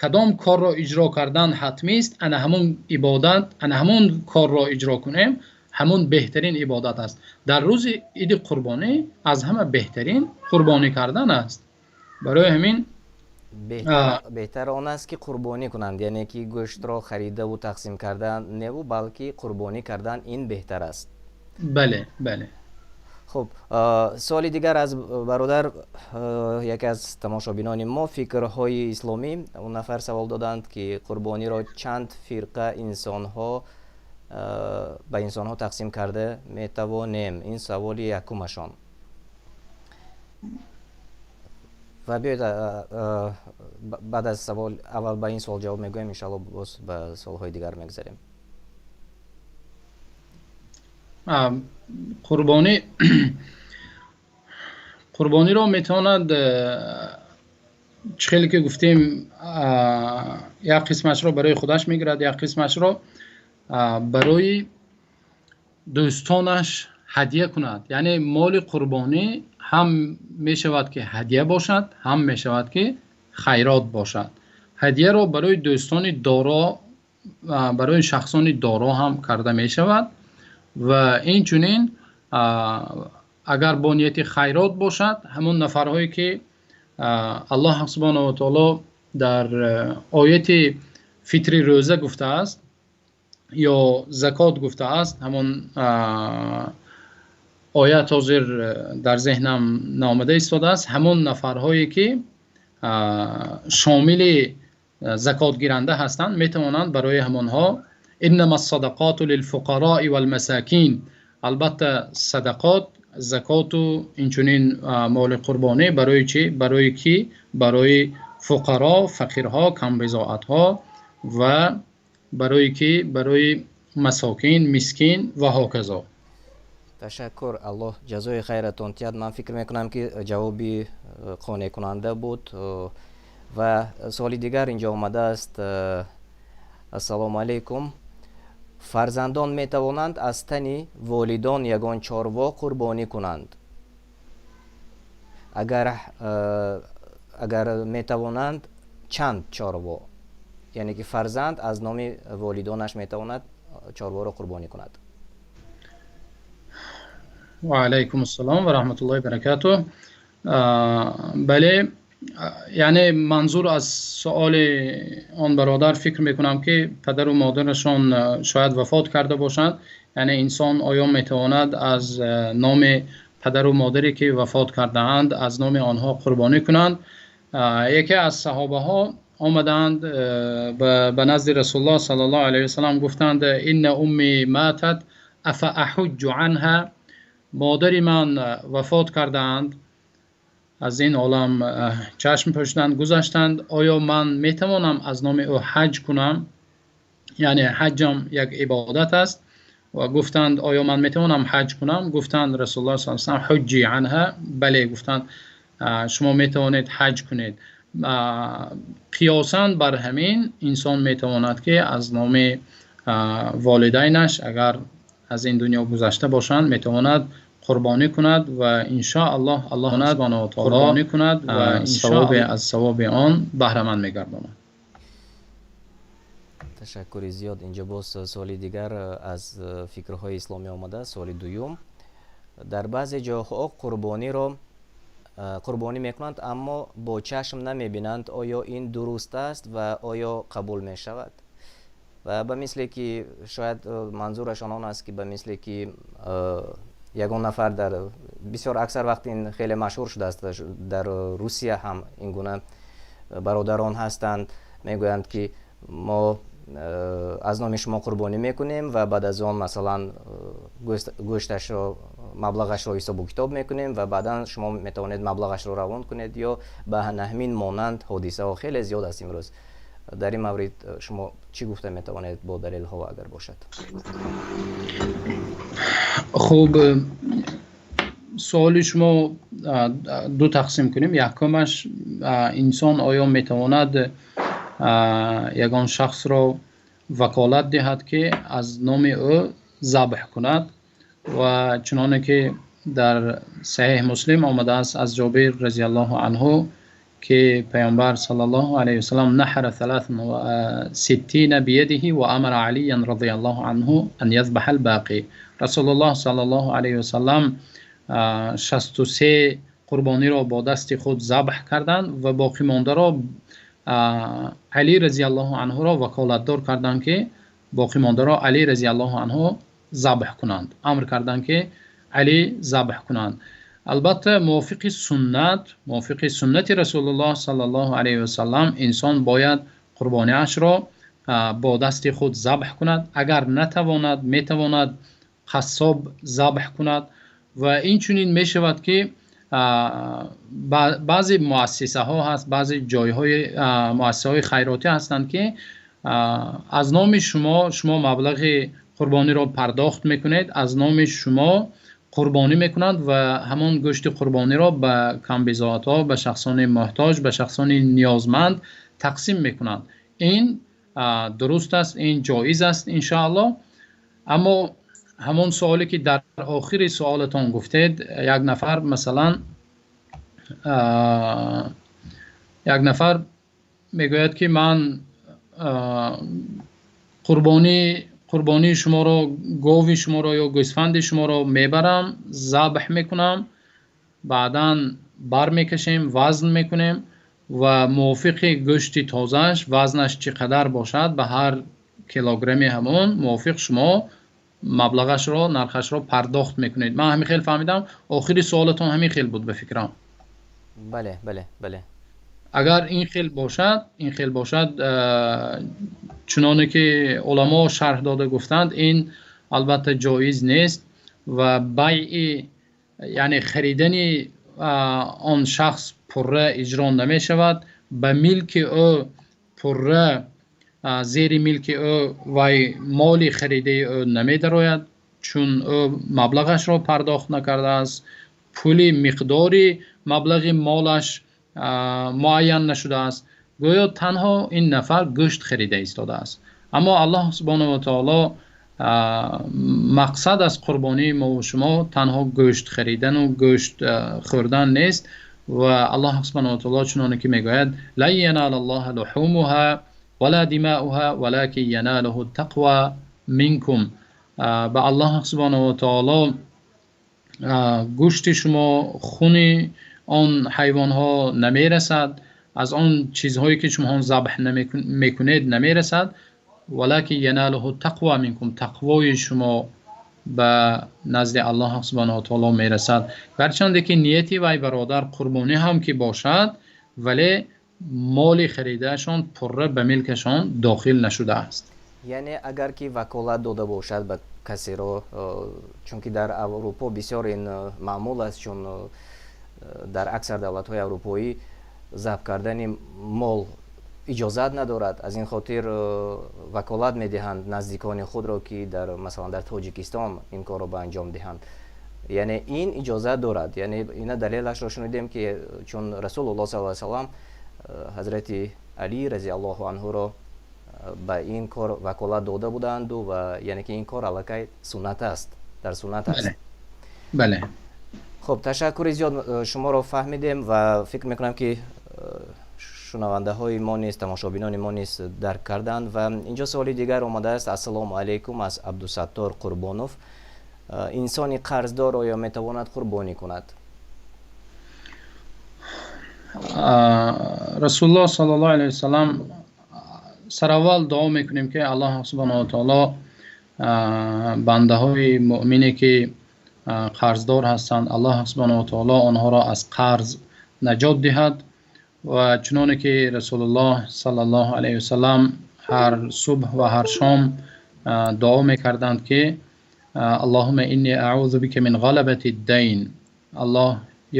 кадом корро иҷро кардан ҳатмӣ аст, ана ҳамон ибодат, ана ҳамон корро иҷро кунем, ҳамон беҳтарин ибодат аст. Дар рӯзи иди қурбонӣ аз ҳама беҳтарин қурбонӣ кардан аст. Барои ҳамин беҳтар он аст ки қурбонӣ кунанд, яъне ки гӯштро харидаву тақсим кардан неву, балки қурбонӣ кардан ин беҳтар аст. Бале, бале. Хуб, суоли дигар аз бародар, яке аз тамошобинони мо, фикрҳои исломӣ. Он нафар савол доданд ки қурбониро чанд фирқа инсонҳо ба инсонҳо тақсим карда метавонем? Ин саволи якумашон. Ва биёед баъд аз савол аввал ба ин суол ҷавоб мегӯем, иншааллоҳ боз ба суолҳои дигар мегузарем. Қурбониро метавонад, чӣ хеле ки гуфтем, як қисмашро барои худаш мегирад, як қисмашро барои дӯстонаш ҳадя кунад. Яъне моли қурбонӣ ҳам мешавад ки ҳадя бошад, ҳам мешавад ки хайрот бошад. Ҳадяро барои дӯстони доро, барои шахсони доро ҳам карда мешавад ва инчунин агар бо нияти хайрот бошад, ҳамон нафарҳое ки Аллоҳ субҳонаҳу ва таъоло дар ояти фитри рӯза гуфтааст ё закот гуфтааст, ҳамон оят ҳозир дар зеҳнам наомада истодааст, ҳамон нафарҳое ки шомили закотгиранда ҳастанд метавонанд барои ҳамонҳо иннама ссадақоту лилфуқарои валмасакин, албатта садақот, закоту инчунин моли қурбонӣ барои чӣ? Барои кӣ? Барои фуқаро, фақирҳо, камбизоатҳо ва барои кӣ? Барои масокин, мискин ва ҳоказо. Ташаккур, Аллоҳ ҷазои хайратон диҳад. Ман фикр мекунам ки ҷавоби қонеъкунанда буд. Ва суоли дигар инҷо омадааст. Ассалому алайкум. Фарзандон метавонанд аз тани волидон ягон чорво қурбонӣ кунанд? Агар метавонанд, чанд чорво? Яъне ки фарзанд аз номи волидонаш метавонад чорворо қурбонӣ кунад. Ва алайкум ассалом ва раҳматуллоҳи ва баракатуҳ. Бале, яъне манзур аз суоли он бародар фикр мекунам ки падару модарашон шояд вафот карда бошанд. Яъне инсон оё метавонад аз номи падару модаре ки вафот кардаанд аз номи онҳо қурбонӣ кунанд? Яке аз саҳобаҳо омаданд ба назди Расулуллоҳ саллаллоҳу алайҳи васаллам, гуфтанд: инна умми матат афа аҳуҷҷу анҳа, модари ман вафот кардаанд, аз ин олам чашм пӯшиданд, гузаштанд, оё ман метавонам аз номи ӯ ҳаҷ кунам? Яъне ҳаҷ ҳам як ибодат аст. Ва гуфтанд: оё ман метавонам ҳаҷ кунам? Гуфтанд Расулуллоҳ саллаллоҳу алайҳи васаллам: ҳуҷҷи анҳа, бале, гуфтанд шумо метавонед ҳаҷ кунед. Қиёсан бар ҳамин инсон метавонад ки аз номи волидайнаш агар аз ин дунё гузашта бошанд метавонад қурбонӣ кунад ва иншоаллоҳ Аллоҳ субҳонаҳу ва таъоло қурбонӣ кунад ва савоб аз савоби он баҳраманд мегардонад. Ташаккури зиёд. Инҷо боз суоли дигар аз фикрҳои исломӣ омадааст. Суоли дуюм: дар баъзе ҷойҳо қурбониро қурбонӣ мекунанд, аммо бо чашм намебинанд. Оё ин дуруст аст ва оё қабул мешавад? Ва ба мисле ки шояд манзурашон он аст, ки ба мисле ки ягон нафар дар бисёр аксар вақт ин хеле машҳур шудааст, дар Русия ҳам ин гуна бародарон ҳастанд, мегӯянд ки мо аз номи шумо қурбонӣ мекунем ва баъд аз он масалан гӯшташро, маблағашро ҳисобу китоб мекунем ва баъдан шумо метавонед маблағашро равон кунед, ё ба ҳамин монанд ҳодисаҳо хеле зиёд аст имрӯз. Дар ин маврид шумо чӣ гуфта метавонед бо далелҳо агар бошад? Хуб, суоли шумо ду тақсим кунем. Якумаш, инсон оё метавонад ягон шахсро ваколат диҳад ки аз номи ӯ забҳ кунад? Ва чуноне ки дар Саҳеҳ Муслим омадааст аз Ҷобир разияллоҳу анҳу ки Паёмбар саллаллоҳу алайҳи васаллам наҳара 63 бiyadihi ва амара Алиян разияллоҳу анҳу ан язбаҳал боқӣ. Расулуллоҳ саллаллоҳу алайҳи васаллам 63 қурбониро бо дасти худ забҳ карданд ва боқимондаро Алӣ разияллоҳу анҳуро ваколатдор карданд ки боқимондаро Алӣ разияллоҳу анҳу забҳ кунанд, амр карданд ки Алӣ забҳ кунанд. Албатта мувофиқи суннат, мувофиқи суннати Расулуллоҳ саллаллоҳу алайҳи васаллам инсон бояд қурбониашро бо дасти худ забҳ кунад. Агар натавонад, метавонад қассоб забҳ кунад. Ва инчунин мешавад ки баъзе муассисаҳо ҳаст, баъзе ҷойҳои муассисаҳои хайротӣ ҳастанд ки аз номи шумо, шумо маблағи қурбониро пардохт мекунед, аз номи шумо қурбонӣ мекунанд ва ҳамон гӯшти қурбониро ба камбизоатҳо, ба шахсони муҳтоҷ, ба шахсони ниёзманд тақсим мекунанд. Ин дуруст аст, ин ҷоиз аст иншоаллоҳ. Аммо ҳамон суоле ки дар охири суолатон гуфтед, як нафар масалан як нафар мегӯяд ки ман қурбонии шуморо, гови шуморо ё гӯсфанди шуморо мебарам, забҳ мекунам, баъдан бармекашем, вазн мекунем ва мувофиқи гӯшти тозааш вазнаш чӣ қадар бошад, ба ҳар килограмми ҳамон мувофиқ шумо маблағашро, нархашро пардохт мекунед. Ман ҳамин хел фаҳмидам. Охири суолатон ҳамин хел буд ба фикрам. Бале, бале, бале. Агар ин хел бошад, ин хел бошад, чуноне ки уламо шарҳ дода гуфтанд, ин албатта ҷоиз нест ва байъи, яъне харидани он шахс пурра иҷро намешавад, ба милки ӯ пурра зери милки ӯ вай моли харидаи ӯ намедарояд, чун ӯ маблағашро пардохт накардааст, пули миқдори маблағи молаш муайян нашудааст. Гӯё танҳо ин нафар гӯшт харида истодааст. Аммо Аллоҳ субҳонаҳу ва таъоло мақсад аз қурбонии мо ва шумо танҳо гӯшт харидан ва гӯшт хӯрдан нест. Ва Аллоҳ субҳонаҳу ва таъоло чуноне ки мегӯяд: лан яналаллоҳа луҳумуҳа вала димауҳа валакин яналуҳу тақва минкум. Ба Аллоҳ субҳонаҳу ва таъоло гӯшти шумо, хуни он ҳайвонҳо намерасад, аз он чизҳое ки шумо забҳ мекунед намерасад. Валакин яналуҳу тақва минкум, тақвои шумо ба назди Аллоҳ субҳонаҳу ва таъоло мерасад. Гарчанде ки нияти вай бародар қурбонӣ ҳам ки бошад, вале моли харидаашон пурра ба милкашон дохил нашудааст. Яъне агар ки ваколат дода бошад ба касеро, чунки дар Аврупо бисёр ин маъмул аст, чун дар аксар давлатҳои аврупоӣ забҳ кардани мол иҷозат надорад, аз ин хотир ваколат медиҳанд наздикони худро, ки дар масалан дар Тоҷикистон ин корро ба анҷом диҳанд. Яъне ин иҷозат дорад. Яъне ина далелашро шунидем, ки чун Расулуллоҳ саллаллоҳу алайҳи васаллам ҳазрати Алӣ разияллоҳу анҳуро ба ин кор ваколат дода буданд ва яъне ки ин кор аллакай суннат аст, дар суннат аст. Бале. Хуб, ташаккури зиёд, шуморо фаҳмидем ва фикр мекунам, ки шунавандаҳои мо низ, тамошобинони мо низ дарк карданд. Ва инҷо саволи дигар омадааст. Ассалому алайкум, аз Абдусаттор Қурбонов. Инсони қарздор оё метавонад қурбонӣ кунад? Расулуллоҳ саллаллоҳу алайҳи васаллам, сараввал дуо мекунем, ки Аллоҳ субҳонаҳу ва таъоло бандаҳои муъмине, ки қарздор ҳастанд, Аллоҳ субҳонаҳу ва таъоло онҳоро аз қарз наҷот диҳад. Ва чуноне ки Расулуллоҳ саллаллоҳу алайҳи васаллам ҳар субҳ ва ҳар шом дуо мекарданд, ки Аллоҳумма инни аъузу бика мин ғалабати дайн, Аллоҳ,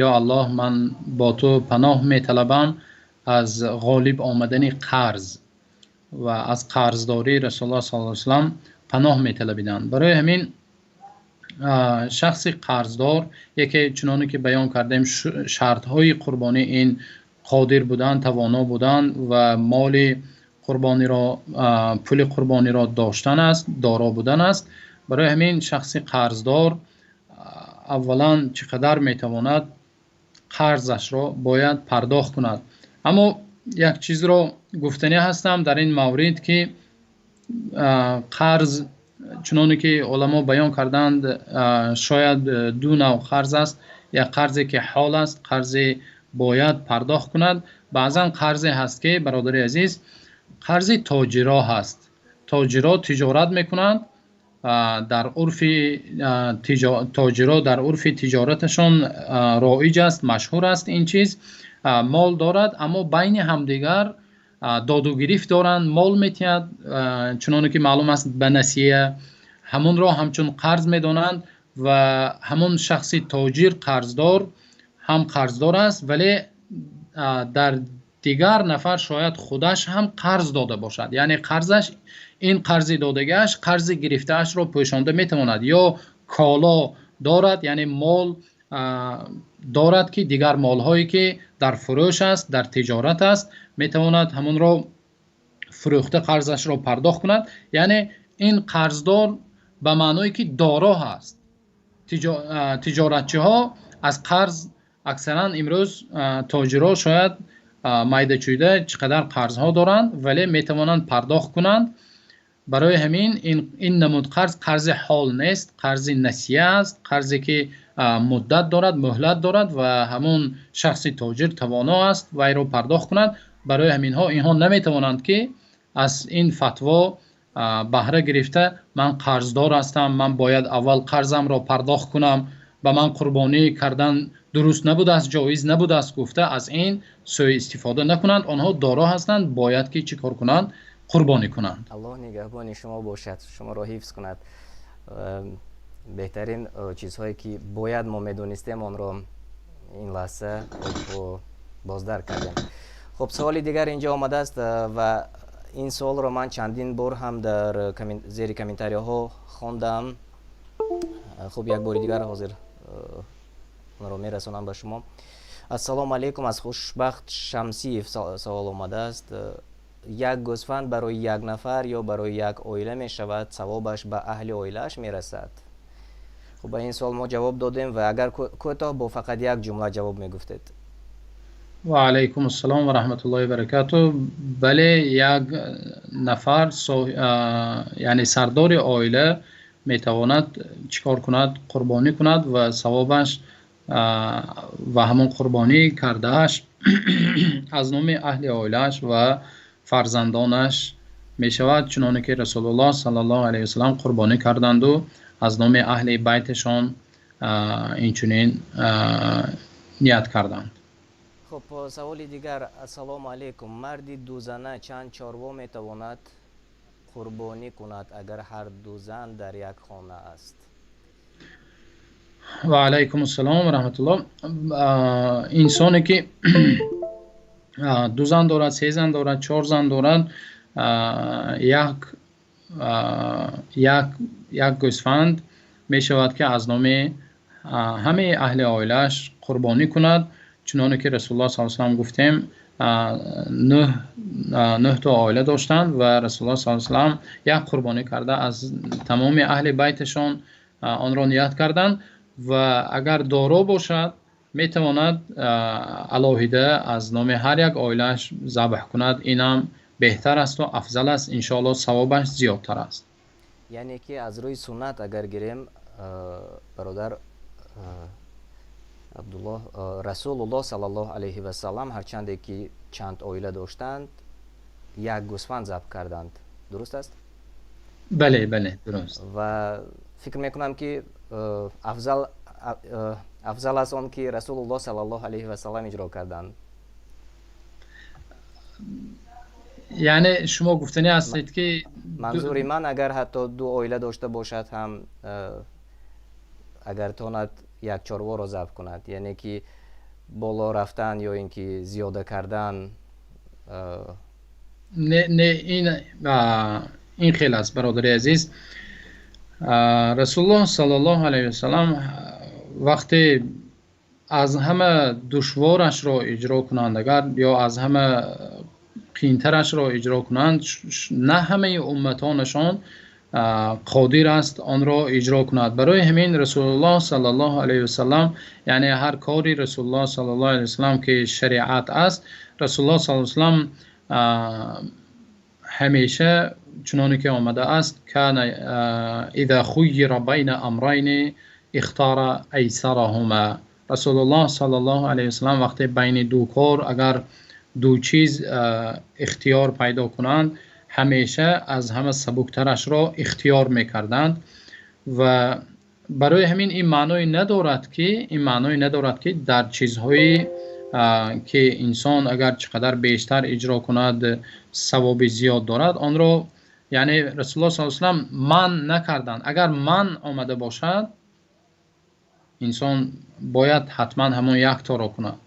ё Аллоҳ, ман бо ту паноҳ металабам аз ғолиб омадани қарз ва аз қарздорӣ. Расулуллоҳ саллаллоҳу алайҳи васаллам паноҳ металабиданд. Барои ҳамин шахси қарздор, яке чуноне ки баён кардем, шартҳои қурбонӣ ин қодир будан, тавоно будан ва моли қурбониро, пули қурбониро доштан аст, доро будан аст. Барои ҳамин шахси қарздор аввалан чӣ қадар метавонад қарзашро бояд пардохт кунад. Аммо як чизро гуфтанӣ ҳастам дар ин маврид, ки қарз чуноне ки уламо баён карданд, шояд ду нав қарз аст. Як қарзе ки ҳол аст, қарзе бояд пардохт кунад. Баъзан қарзе ҳаст, ки бародари азиз, қарзи тоҷиро ҳаст. Тоҷиро тиҷорат мекунанд, дар урфи тоҷиро, дар урфи тиҷораташон роиҷ аст, машҳур аст ин чиз. Мол дорад, аммо байни ҳамдигар доду гирифт доранд, мол метиҳад, чуноне ки маълум аст, ба насия, ҳамонро ҳамчун қарз медонанд ва ҳамон шахси тоҷир қарздор ҳам қарздор аст, вале дар дигар нафар шояд худаш ҳам қарз дода бошад. Яъне қарзаш, ин қарзи додагиаш қарзи гирифтаашро пӯшонда метавонад. Ё коло дорад, яъне мол дорад, ки дигар молҳое ки дар фурӯш аст, дар тиҷорат аст, метавонад ҳамонро фурӯхта қарзашро пардохт кунад. Яъне ин қарздор ба маъное ки доро ҳаст. Тиҷоратчиҳо аз қарз аксаран имрӯз тоҷиро шояд майдачӯйда чӣ қадар қарзҳо доранд, вале метавонанд пардохт кунанд. Барои ҳамин ин намуд қарз қарзи ҳол нест, қарзи насия аст, қарзе ки муддат дорад, муҳлат дорад ва ҳамон шахси тоҷир тавоно аст вайро пардохт кунад. Барои ҳаминҳо инҳо наметавонанд, ки аз ин фатво баҳра гирифта, ман қарздор ҳастам, ман бояд аввал қарзамро пардохт кунам, ба ман қурбонӣ кардан дуруст набудааст, ҷоиз набудааст гуфта аз ин сӯи истифода накунанд. Онҳо доро ҳастанд, бояд ки чӣ кор кунанд? Қурбонӣ кунанд. Аллоҳ нигаҳбони шумо бошад, шуморо ҳифз кунад. Беҳтарин чизҳое ки бояд мо медонистем, онро ин лаҳза боздарк кардем. Хуб, саволи дигар инҷо омадааст ва ин суолро ман чандин бор ҳам дар зери комментарияҳо хондам. Хуб, як бори дигар ҳозир онро мерасонам ба шумо. Ассалому алайкум, аз Хушбахт Шамсиев савол омадааст. Як гӯсфанд барои як нафар ё барои як оила мешавад, савобаш ба аҳли оилааш мерасад? Хуб, ба ин суол мо ҷавоб додем ва агар кӯтоҳ бо фақат як ҷумла ҷавоб мегуфтед. Ва алайкум ассалом ва раҳматуллоҳи баракату. Бале, як нафар, яъне сардори оила метавонад чӣ кор кунад? Қурбонӣ кунад ва савобаш ва ҳамон қурбонӣ кардааш аз номи аҳли оилааш ва фарзандонаш мешавад, чуноне ки Расулуллоҳ саллаллоҳу алайҳи васаллам қурбонӣ карданду аз номи аҳли байташон инчунин ният карданд. Хуб, саволи дигар. Ассалому алайкум. Марди дузана чанд чорво метавонад қурбонӣ кунад, агар ҳар ду зан дар як хона аст? Ва алайкум ассалом ва раҳматуллоҳ. Инсоне ки ду зан дорад, се зан дорад, чор зан дорад, як гӯсфанд мешавад ки аз номи ҳамаи аҳли оилааш қурбонӣ кунад. Чуноне ки Расулуллоҳ саллаллоҳу алайҳи васаллам гуфтем, нӯҳ то оила доштанд ва Расулуллоҳ саллаллоҳу алайҳи васаллам як қурбонӣ карда аз тамоми аҳли байташон онро ният карданд. Ва агар доро бошад, метавонад алоҳида аз номи ҳар як оилааш забҳ кунад. Ин ҳам беҳтар аст ва афзал аст, иншоаллоҳ савобаш зиёдтар аст. Яъне ки аз рӯи суннат агар гирем, бародар Абдуллоҳ, Расулуллоҳ саллаллоҳу алайҳи васаллам ҳарчанде ки чанд оила доштанд, як гӯсфанд забҳ карданд. Дуруст аст? Бале, бале, дуруст. Ва фикр мекунам ки афзал аст он ки Расулуллоҳ саллаллоҳу алайҳи васаллам иҷро карданд. Яъне шумо гуфтанӣ ҳастед ки манзури ман агар ҳатто ду оила дошта бошад ҳам, агар тонад як чорворо забҳ кунад, яъне ки боло рафтан ё ин ки зиёда кардан. Не, не, ин хел аст, бародари азиз. Расулуллоҳ саллаллоҳу алайҳи васаллам вақте аз ҳама душворашро иҷро кунанд, агар ё аз ҳама қиинтарашро иҷро кунанд, на ҳамаи умматонашон қодир аст онро иҷро кунад. Барои ҳамин Расулуллоҳ саллаллоҳу алайҳи васаллам, яъне ҳар кори Расулуллоҳ саллаллоҳу алайҳи васаллам ки шариат аст, Расулуллоҳ саллаллоҳу алайҳи васаллам ҳамеша чуноне ки омадааст, кана иза хуйира байна амрайни ихтара айсараҳума. Расулуллоҳ саллаллоҳу алайҳи васаллам вақте байни ду кор агар ду чиз ихтиёр пайдо кунанд, ҳамеша аз ҳама сабуктарашро ихтиёр мекарданд. Ва барои ҳамин ин маъное надорад ки, ин маъное надорад ки дар чизҳое ки инсон агар чӣ қадар бештар иҷро кунад савоби зиёд дорад, онро яъне Расулуллоҳ саллаллоҳу алайҳи васаллам манъ накарданд. Агар манъ омада бошад, инсон бояд ҳатман ҳамон як торо кунад.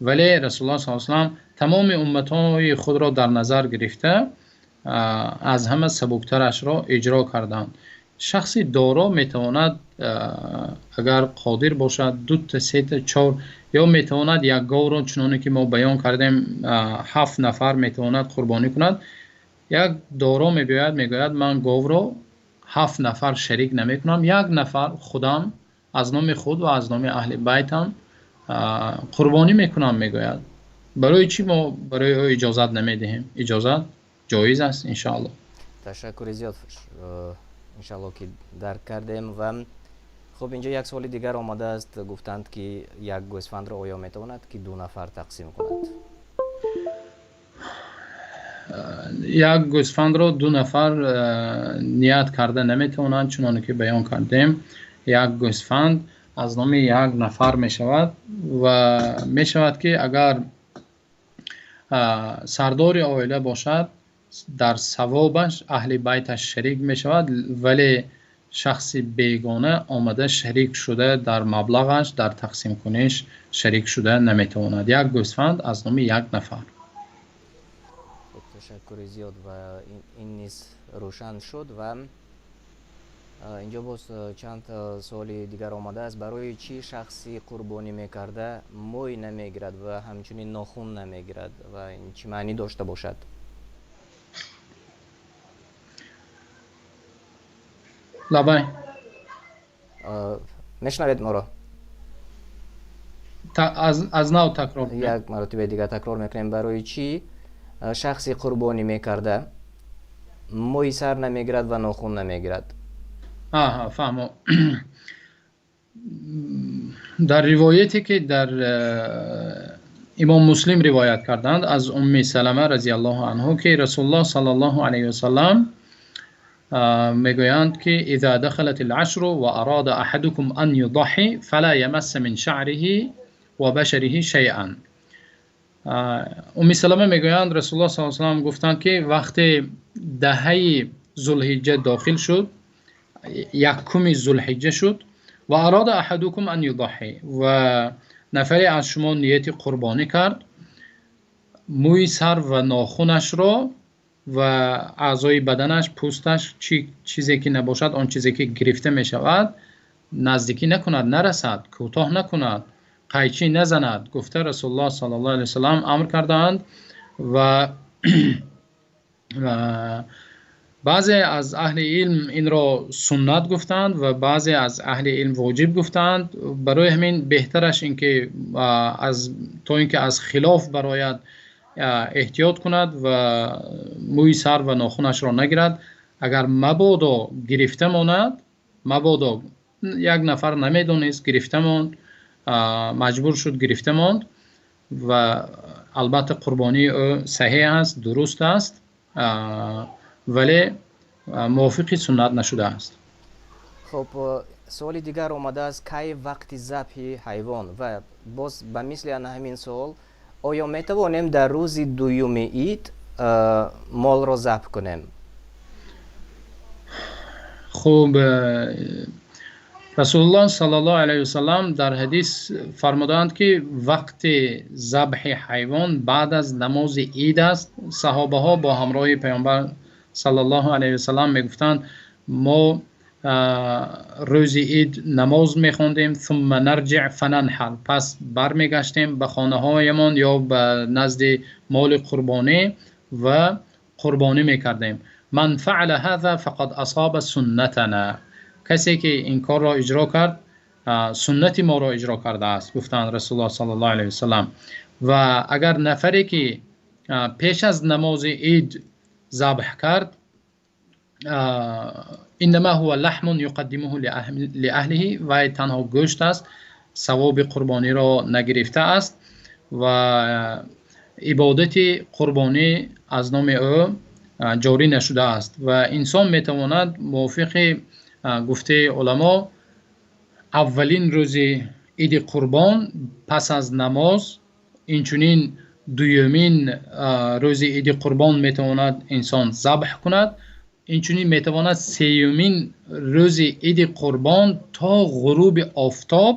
Вале Расулуллоҳ саллаллоҳу алайҳи васаллам тамоми умматҳои худро дар назар гирифта аз ҳама сабуктарашро иҷро карданд. Шахси доро метавонад агар қодир бошад дута, сета, чор, ё метавонад як говро чуноне ки мо баён кардем 7 нафар метавонад қурбонӣ кунад. Як доро мебиёяд, мегӯяд ман говро 7 нафар шарик намекунам, як нафар худам аз номи худ ва аз номи аҳли байтам қурбонӣ мекунам, мегӯяд. Барои чӣ мо барои ӯ иҷозат намедиҳем? Иҷозат ҷоиз аст иншоаллоҳ. Ташаккури зиёд, иншоаллоҳ ки дарк кардем. Ва хуб, инҷо як суоли дигар омадааст. Гуфтанд ки як гӯсфандро оё метавонад ки ду нафар тақсим кунад? Як гӯсфандро ду нафар ният карда наметавонанд, чуноне ки баён кардем. Як гӯсфанд аз номи як нафар мешавад ва мешавад ки агар сардори оила бошад, дар савобаш аҳли байташ шарик мешавад, вале шахси бегона омада шарик шуда дар маблағаш, дар тақсимкуниш шарик шуда наметавонад. Як гӯсфанд аз номи як нафар. Ташаккури зиёд ва ин низ рӯшан шуд. Ва инҷо боз чанд суоли дигар омадааст. Барои чӣ шахси қурбонӣ мекарда мӯй намегирад ва ҳамчунин нохун намегирад ва ин чӣ маънӣ дошта бошад? Лабай. Мешунавед моро? Аз нав такрор кунед. Як маротиба дигар такрор мекунем. Барои чӣ шахси қурбонӣ мекарда мӯи сар намегирад ва нохун намегирад? Аҳа, фаҳмо. Дар ривояте ки дар имом Муслим ривоят карданд аз Умми Салама разияллоҳу анҳу ки Расулуллоҳ саллаллоҳу алайҳи васаллам мегӯянд ки иза дахалат ал-ашру ва арада аҳадукум ан юдаҳҳи фала ямасса мин шаъриҳи ва башариҳи шайъан. Умми Салама мегӯянд, Расулуллоҳ саллаллоҳу алайҳи васаллам гуфтанд, ки вақте даҳаи Зулҳиҷҷа дохил шуд, якуми Зулҳиҷҷа шуд, ва арада аҳадукум ан юдаҳҳи, ва нафаре аз шумо нияти қурбонӣ кард, мӯи сар ва нохунашро ва аъзои баданаш, пӯсташ, чизе ки набошад, он чизе ки гирифта мешавад, наздикӣ накунад, нарасад, кӯтоҳ накунад, қайчӣ назанад, гуфта Расулуллоҳ саллаллоҳу алайҳи васаллам амр кардаанд. Ва баъзе аз аҳли илм инро суннат гуфтаанд ва баъзе аз аҳли илм воҷиб гуфтаанд. Барои ҳамин беҳтараш ин ки то инки аз хилоф барояд эҳтиёт кунад ва мӯи сар ва нохунашро нагирад. Агар мабодо гирифта монад, мабодо як нафар намедонист гирифта монд, маҷбур шуд гирифта монд, ва албатта қурбонии ӯ саҳеҳ аст, дуруст аст, вале мувофиқи суннат нашудааст. Хуб, суоли дигар омадааст: кай вақти забҳи ҳайвон? Ва боз ба мисли ана ҳамин суол, оё метавонем дар рӯзи дуюми ид молро забҳ кунем? Хуб, Расулуллоҳ саллаллоҳу алайҳи васаллам дар ҳадис фармудаанд, ки вақти забҳи ҳайвон баъд аз намози ид аст. Саҳобаҳо бо ҳамроҳи Паёмбар саллаллоҳу алайҳи васаллам мегуфтанд, мо рӯзи ид намоз мехондем, сумма нарҷиъ фананҳар, пас бармегаштем ба хонаҳоямон ё ба назди моли қурбонӣ ва қурбонӣ мекардем. Ман фаъала ҳаза фақад асоба суннатана, касе ки ин корро иҷро кард, суннати моро иҷро кардааст, гуфтанд Расулуллоҳ саллаллоҳу алайҳи васаллам. Ва агар нафаре ки пеш аз намози ид забҳ кард, иннама ҳува лаҳмун юқаддимуҳу лиаҳлиҳи, вай танҳо гӯшт аст, савоби қурбониро нагирифтааст ва ибодати қурбонӣ аз номи ӯ ҷорӣ нашудааст. Ва инсон метавонад мувофиқи гуфтаи уламо аввалин рӯзи иди қурбон пас аз намоз, инчунин дуюмин рӯзи иди қурбон метавонад инсон забҳ кунад, инчунин метавонад сеюмин рӯзи иди қурбон то ғуруби офтоб,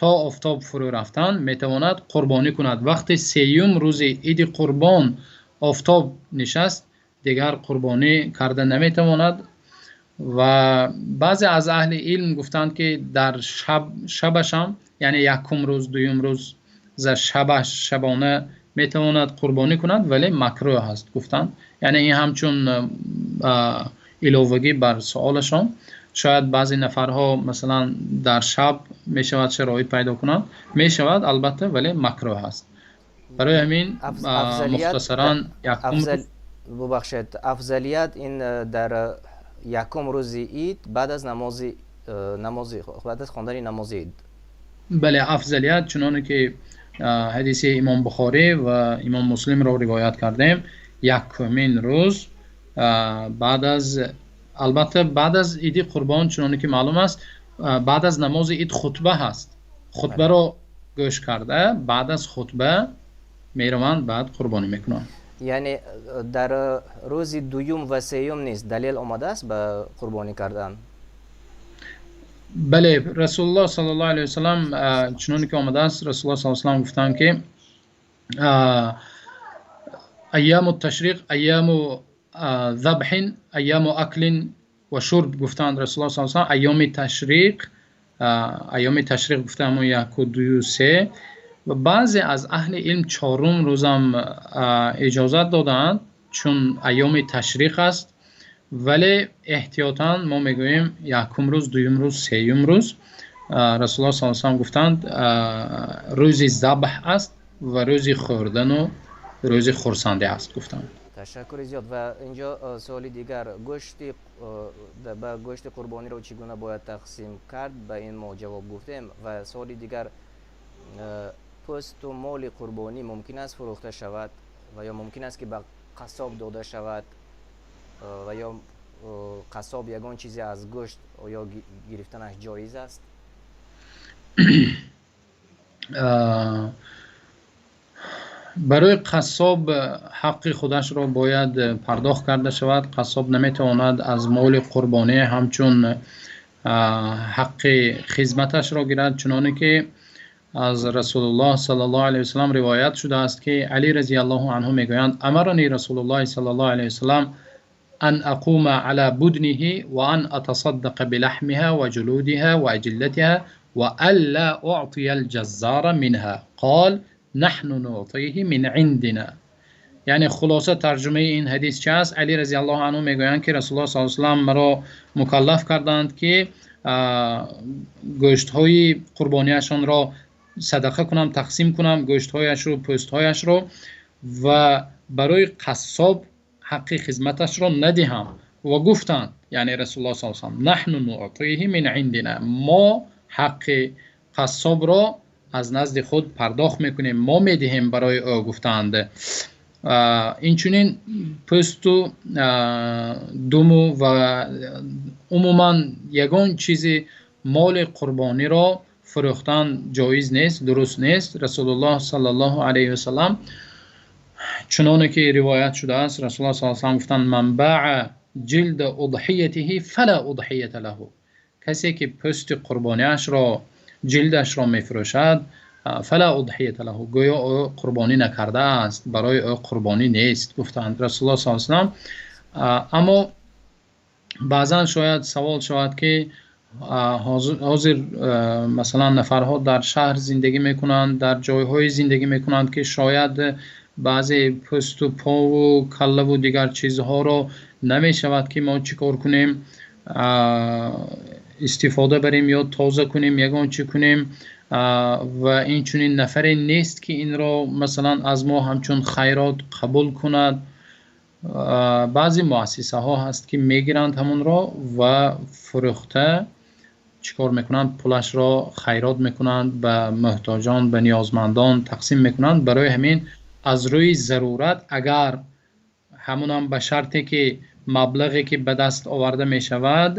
то офтоб фурӯ рафтан метавонад қурбонӣ кунад. Вақти сеюм рӯзи иди қурбон офтоб нишаст, дигар қурбонӣ карда наметавонад. Ва баъзе аз аҳли илм гуфтанд, ки дар шабаш ҳам, яъне якум рӯз, дуюм рӯз за шабаш шабона метавонад қурбонӣ кунад, вале макрӯҳ аст гуфтанд. Яъне ин ҳамчун иловагӣ бар суолашон. Шояд баъзе нафарҳо масалан дар шаб мешавад шароит пайдо кунанд, мешавад албатта, вале макрӯҳ аст. Барои ҳамин мухтасаран якум бубахшед, афзалият ин дар якум рӯзи ид баъд аз намози, баъд аз хондани намози ид. Бале, афзалият чуноне ки ҳадиси Имом Бухорӣ ва Имом Муслимро ривоят кардем, якумин рӯз баъд аз, албатта баъд аз иди қурбон, чуноне ки маълум аст, баъд аз намози ид хутба ҳаст. Хутбаро гӯш карда, баъд аз хутба мераванд, баъд қурбонӣ мекунанд. Яъне дар рӯзи дуюм ва сеюм низ далел омадааст ба қурбонӣ кардан? Бале, Расулуллоҳ саллаллоҳу алайҳи васаллам чуноне ки омадааст, Расулуллоҳ саллаллоҳу алайҳи васаллам гуфтанд, ки айёму ташриқ айёму забҳин айёму аклин ва шурб, гуфтанд Расулуллоҳ саллаллоҳу алайҳи васаллам. Айёми ташриқ, айёми ташриқ гуфтанд ҳамон яку, дую, се. Ва баъзе аз аҳли илм чорум рӯзам иҷозат додаанд, чун айёми ташриқ аст, вале эҳтиётан мо мегӯем якум рӯз, дуюм рӯз, сеюм рӯз. Расулуллоҳ саллаллоҳу алайҳи васаллам гуфтанд, рӯзи забҳ аст ва рӯзи хӯрдану рӯзи хурсандӣ аст, гуфтанд. Ташаккури зиёд. Ва инҷо суоли дигар: ба гӯшти қурбониро чӣ гуна бояд тақсим кард? Ба ин мо ҷавоб гуфтем. Ва суоли дигар: пӯсту моли қурбонӣ мумкин аст фурӯхта шавад ва ё мумкин аст ки ба қассоб дода шавад, ва ё қассоб ягон чизе аз гӯшт оё гирифтанаш ҷоиз аст? Барои қассоб ҳаққи худашро бояд пардохт карда шавад. Қассоб наметавонад аз моли қурбонӣ ҳамчун ҳаққи хизматашро гирад, чуноне ки аз Расулуллоҳ саллаллоҳу алайҳи васаллам ривоят шудааст, ки Алӣ разияллоҳу анҳу мегӯянд: амарани Расулуллоҳ саллаллоҳу алайҳи васаллам ан ақума ала будниҳи ва ан атасаддақа билаҳмиҳа ва ҷулудиҳа ва аҷиллатиҳа ва алла уътия алҷаззара минҳа қол наҳну нуътиҳи мин индина. Яъне хулоса тарҷумаи ин ҳадис чи аст? Алӣ разияллоҳу анҳу мегӯянд, ки Расулуллоҳ саллаллоҳу алайҳи васаллам маро мукаллаф карданд, ки гӯштҳои қурбонияшонро садақа кунам, тақсим кунам гӯштҳояшро, пӯстҳояшро, ва барои қассоб ҳаққи хизматашро надиҳам. Ва гуфтанд, яъне Расулуллоҳ саллаллоҳу алайҳи васаллам: наҳну нуътиҳи мин индина, мо ҳаққи қассобро аз назди худ пардохт мекунем, мо медиҳем барои ӯ, гуфтанд. Инчунин пӯсту думу ва умуман ягон чизи моли қурбониро фурӯхтан ҷоиз нест, дуруст нест. Расулуллоҳ саллаллоҳу алайҳи васаллам чуноне ки ривоят шудааст, Расулуллоҳ саллаллоҳу алайҳи васаллам гуфтанд: ман баа ҷилда удҳиятиҳи фала удҳията лаҳу. Касе ки пӯсти қурбониашро, ҷилдашро мефурӯшад, фала удҳията лаҳу, гӯё ӯ қурбонӣ накардааст, барои ӯ қурбонӣ нест, гуфтанд Расулуллоҳ саллаллоҳу алайҳи васаллам. Аммо баъзан шояд савол шавад, ки ҳозир масалан нафарҳо дар шаҳр зиндагӣ мекунанд, дар ҷойҳое зиндагӣ мекунанд, ки шояд баъзе пӯсту пову каллаву дигар чизҳоро намешавад, ки мо чӣ кор кунем, истифода барем ё тоза кунем, ягон чӣ кунем, ва инчунин нафаре нест, ки инро масалан аз мо ҳамчун хайрот қабул кунад. Баъзе муассисаҳо ҳаст, ки мегиранд ҳамонро ва фурӯхта чӣ кор мекунанд? Пулашро хайрот мекунанд, ба муҳтоҷон, ба ниёзмандон тақсим мекунанд. Барои ҳамин аз рӯи зарурат, агар ҳамонам ба шарте ки маблағе ки ба даст оварда мешавад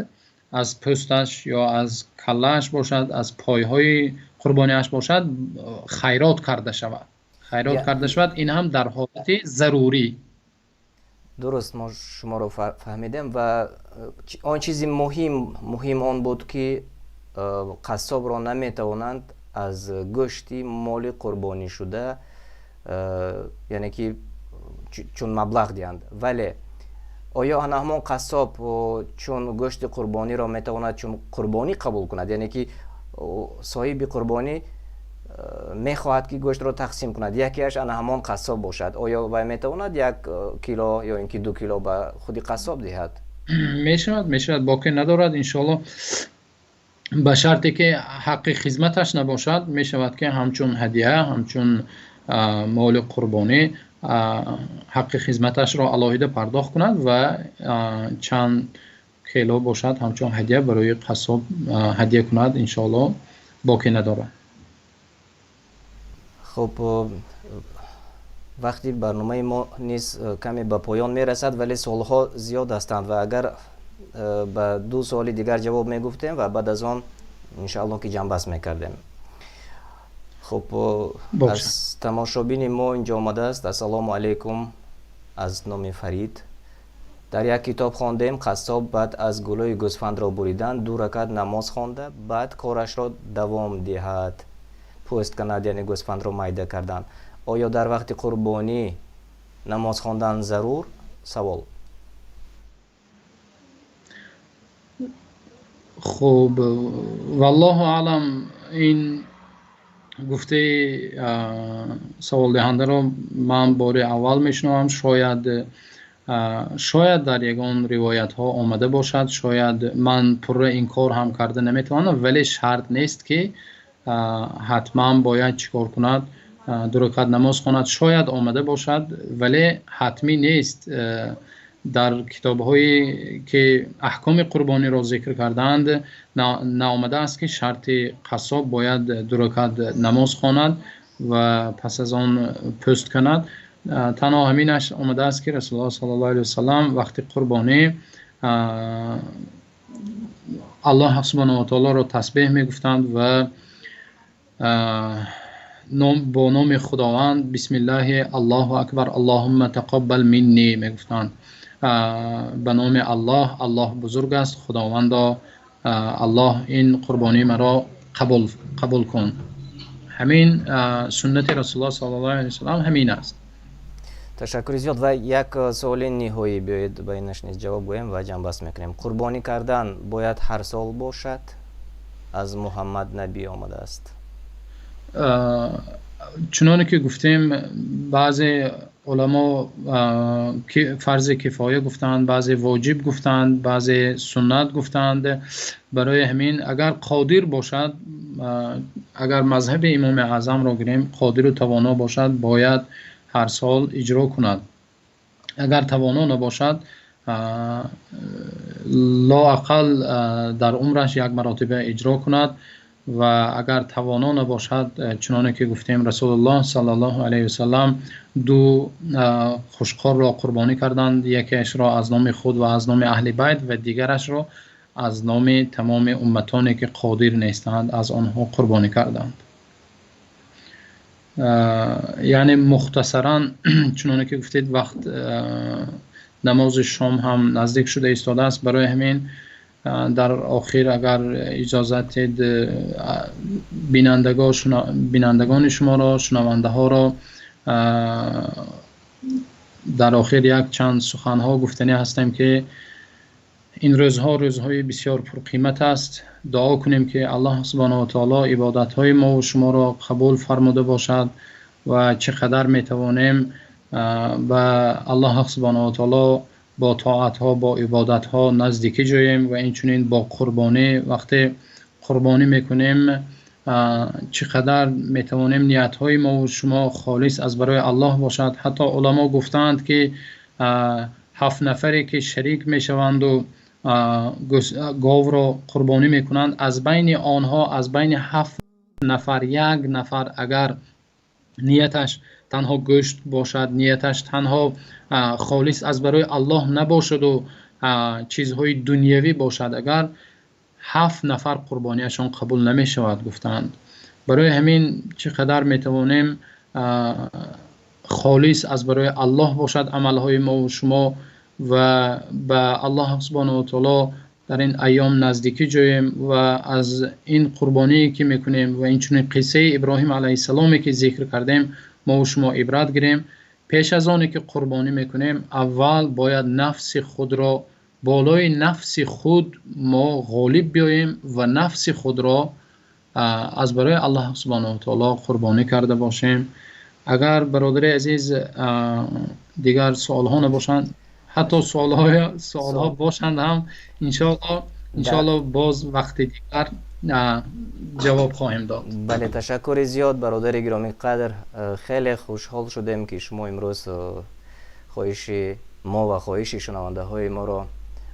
аз пӯсташ ё аз каллааш бошад, аз пойҳои қурбониаш бошад, хайрот карда шавад, хайрот карда шавад, ин ҳам дар ҳолати зарурӣ. Дуруст, мо шуморо фаҳмидем ва он чизи муҳим он буд, ки қассобро наметавонанд аз гӯшти моли қурбонишуда, яъне ки чун маблағ диҳанд. Вале оё ана ҳамон қассоб чун гӯшти қурбониро метавонад чун қурбонӣ қабул кунад? Яъне ки соҳиби қурбонӣ мехоҳад, ки гӯштро тақсим кунад, якеаш ана ҳамон қассоб бошад, оё вай метавонад 1 кило ё ин ки 2 кило ба худи қассоб диҳад? Мешавад, мешавад, боқӣ надорад иншоаллоҳ, ба шарте ки ҳаққи хизматаш набошад. Мешавад, ки ҳамчун ҳадия, ҳамчун моли қурбонӣ ҳаққи хизматашро алоҳида пардохт кунад ва чанд кило бошад ҳамчун ҳадия барои қассоб ҳадия кунад, иншоаллоҳ боқӣ надорад. Хуб, вақти барномаи мо низ каме ба поён мерасад, вале суолҳо зиёд ҳастанд ва агар ба 2 суоли дигар ҷавоб мегуфтем ва баъд аз он иншоаллоҳ ки ҷамъбаст мекардем. Хуб, аз тамошобини мо инҷо омадааст: ассалому алайкум, аз номи Фарид. Дар як китоб хондем, қассоб баъд аз гулӯи гӯсфандро буридан 2 ракат намоз хонда, баъд корашро давом диҳад, пӯст канад, яъне гӯсфандро майда кардан. Оё дар вақти қурбонӣ намоз хондан зарур? Савол. Хуб, валлоҳу аълам, ин гуфтаи саволдиҳандаро ман бори аввал мешунавам. Шояд дар ягон ривоятҳо омада бошад, шояд ман пурра инкор ҳам карда наметавонам, вале шарт нест, ки ҳатман бояд чӣ кор кунад, 2 ракат намоз хонад. Шояд омада бошад, вале ҳатмӣ нест. Дар китобҳое ки аҳкоми қурбониро зикр кардаанд наомадааст, ки шарти қассоб бояд 2 ракат намоз хонад ва пас аз он пӯст канад. Танҳо ҳаминаш омадааст, ки Расулуллоҳ саллаллоҳу алайҳи васаллам вақти қурбонӣ Аллоҳ субҳонаҳу ва таолоро тасбеҳ мегуфтанд ва Бо номи Худованд, бисмиллаҳ, Аллоҳу акбар, Аллоҳумма тақаббал минни мегуфтанд. Ба номи Аллоҳ, Аллоҳ бузург аст, Худовандо, Аллоҳ ин қурбонии маро қабул кун. Ҳамин суннати Расулуллоҳ саллаллоҳу алайҳи васаллам ҳамин аст. Ташаккури зиёд ва як саволи ниҳоӣ, биёед ба инаш низ ҷавоб гӯем ва ҷамъбаст мекунем. Қурбонӣ кардан бояд ҳар сол бошад? Аз Муҳаммад Набӣ омадааст. Чуноне ки гуфтем, баъзе уламо фарзи кифоя гуфтанд, баъзе воҷиб гуфтанд, баъзе суннат гуфтанд. Барои ҳамин агар қодир бошад, агар мазҳаби Имоми Аъзамро гирем, қодиру тавоно бошад, бояд ҳар сол иҷро кунад. Агар тавоно набошад, лоақал дар умраш як маротиба иҷро кунад ва агар тавоно набошад, чуноне ки гуфтем, Расулуллоҳ саллаллоҳу алайҳи васаллам ду қӯчқорро қурбонӣ карданд, якеашро аз номи худ ва аз номи аҳли байт ва дигарашро аз номи тамоми умматоне ки қодир нестанд, аз онҳо қурбонӣ карданд. Яъне мухтасаран, чуноне ки гуфтед, вақт намози шом ҳам наздик шуда истодааст. Барои ҳамин дар охир, агар иҷозат диҳед, бинандагони шуморо, шунавандаҳоро дар охир як чанд суханҳо гуфтанӣ ҳастем, ки ин рӯзҳо рӯзҳои бисёр пурқимат аст. Дуо кунем, ки Аллоҳ субҳонаҳу ва таоло ибодатҳои мо ва шуморо қабул фармуда бошад ва чӣ қадар метавонем ба Аллоҳ субҳонаҳу ва таоло бо тоатҳо, бо ибодатҳо наздикӣ ҷӯем ва инчунин бо қурбонӣ. Вақте қурбонӣ мекунем, чӣ қадар метавонем ниятҳои мо ва шумо холис аз барои Аллоҳ бошад. Ҳатто уламо гуфтаанд, ки ҳафт нафаре ки шарик мешаванду говро қурбонӣ мекунанд, аз байни онҳо, аз байни ҳафт нафар як нафар агар нияташ танҳо гӯшт бошад, нияташ танҳо холис аз барои Аллоҳ набошаду чизҳои дунявӣ бошад, агар ҳафт нафар қурбонияшон қабул намешавад, гуфтаанд. Барои ҳамин чӣ қадар метавонем холис аз барои Аллоҳ бошад амалҳои мо ва шумо ва ба Аллоҳ субҳонаҳу ва таоло дар ин айём наздикӣ ҷӯем ва аз ин қурбоние ки мекунем ва инчунин қиссаи Иброҳим алайҳиссаломе ки зикр кардем, мо ва шумо ибрат гирем. Пеш аз оне ки қурбонӣ мекунем, аввал бояд нафси худро, болои нафси худ мо ғолиб биёем ва нафси худро аз барои Аллоҳ субҳонаҳу ва таоло қурбонӣ карда бошем. Агар, бародари азиз, дигар суолҳо набошанд, ҳатто суолҳо бошанд ҳам, иншоаллоҳ, боз вақти дигар ҷавоб хоҳем дод. Бале, ташаккури зиёд, бародари гиромиқадр. Хеле хушҳол шудем, ки шумо имрӯз хоҳиши мо ва хоҳиши шунавандаҳои моро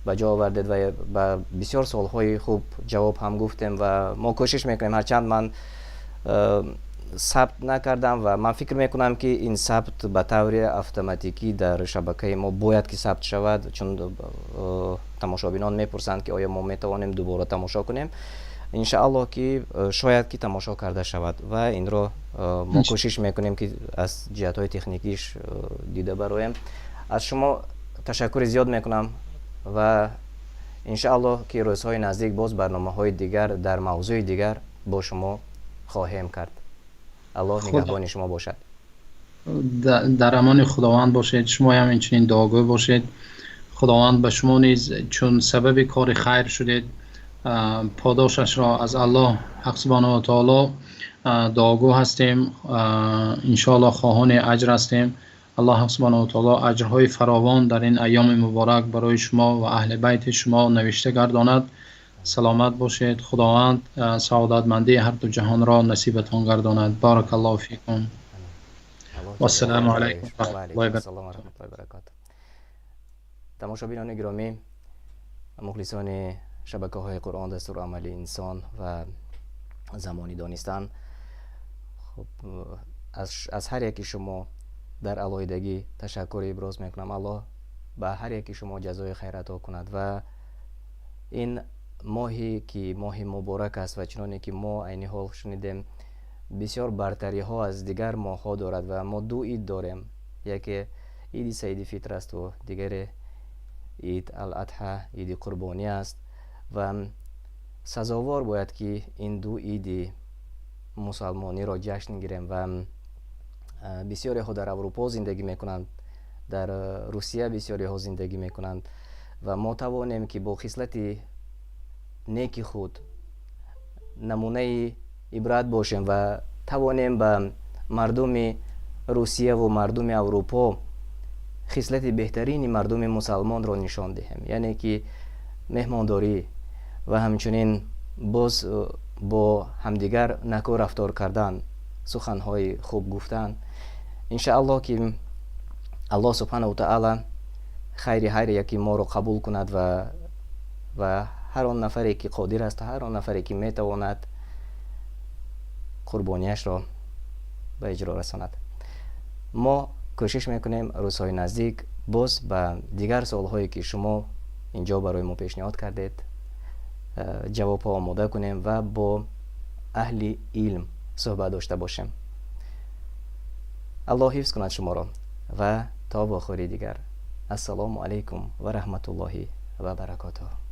ба ҷо овардед ва ба бисёр суолҳои хуб ҷавоб ҳам гуфтем. Ва мо кӯшиш мекунем, ҳарчанд ман сабт накардам ва ман фикр мекунам, ки ин сабт ба таври автоматикӣ дар шабакаи мо бояд ки сабт шавад, чун тамошобинон мепурсанд, ки оё мо метавонем дубора тамошо кунем. Иншааллоҳ, ки шояд ки тамошо карда шавад ва инро мо кӯшиш мекунем, ки аз ҷиҳатҳои техникиш дида бароем. Аз шумо ташаккури зиёд мекунам ва иншааллоҳ, ки рӯзҳои наздик боз барномаҳои дигар дар мавзӯи дигар бо шумо хоҳем кард. Аллоҳ нигаҳбони шумо бошад. Дар амони Худованд бошед, шумоям инчунин дуогӯ бошед. Худованд ба шумо низ, чун сабаби кори хайр шудед, подошашро аз Аллоҳ ҳақ субҳонаҳу ва таоло дуогӯ ҳастем. Иншоаллоҳ, хоҳони аҷр ҳастем. Аллоҳ субҳонаҳу ва таоло аҷрҳои фаровон дар ин айёми муборак барои шумо ва аҳли байти шумо навишта гардонад. Саломат бошед. Худованд саодатмандии ҳарду ҷаҳонро насибатон гардонад. Баракаллоҳу фикум. Вассалому алайкум ва раҳматуллоҳи баракатуҳ. Тамошобинони гиромӣ, мухлисони шабакаҳои «Қуръон дастуру амали инсон» ва «Замони донистан», хуб, аз ҳар яки шумо дар алоҳидагӣ ташаккур иброз мекунам. Аллоҳ ба ҳар яки шумо ҷазои хайр ато кунад. Ва ин моҳе ки моҳи муборак аст ва чуноне ки мо айни ҳол шунидем. бисёр бартариҳо аз дигар моҳҳо дорад ва мо ду ид дорем: яке иди Саиди Фитр асту дигаре Ид ал Адҳа, иди қурбонӣ аст. Ва сазовор бояд, ки ин ду иди мусалмониро ҷашн гирем. Ва бисёреҳо дар Аврупо зиндагӣ мекунанд, дар Русия бисёриҳо зиндагӣ мекунанд ва мо тавонем, ки бо хислати неки худ намунаи ибрат бошем ва тавонем ба мардуми Русияву мардуми Аврупо хислати беҳтарини мардуми мусалмонро нишон диҳем, яъне ки меҳмондорӣ ва ҳамчунин боз бо ҳамдигар некӯ рафтор кардан, суханҳои хуб гуфтан. Иншааллоҳ, ки Аллоҳ субҳанаву таала хайри ҳар яки моро қабул кунад ва ҳар он нафаре, ки қодир аст, ҳар он нафаре, ки метавонад, қурбонияшро ба иҷро расонад. Мо кӯшиш мекунем, рӯзҳои наздик боз ба дигар суолҳое, ки шумо инҷо барои мо пешниҳод кардед, ҷавобҳо омода кунем ва бо аҳли илм суҳбат дошта бошем. Аллоҳ ҳифз кунад шуморо ва то вохӯрии дигар. Ассалому алайкум ва раҳматуллоҳи ва баракотуҳ.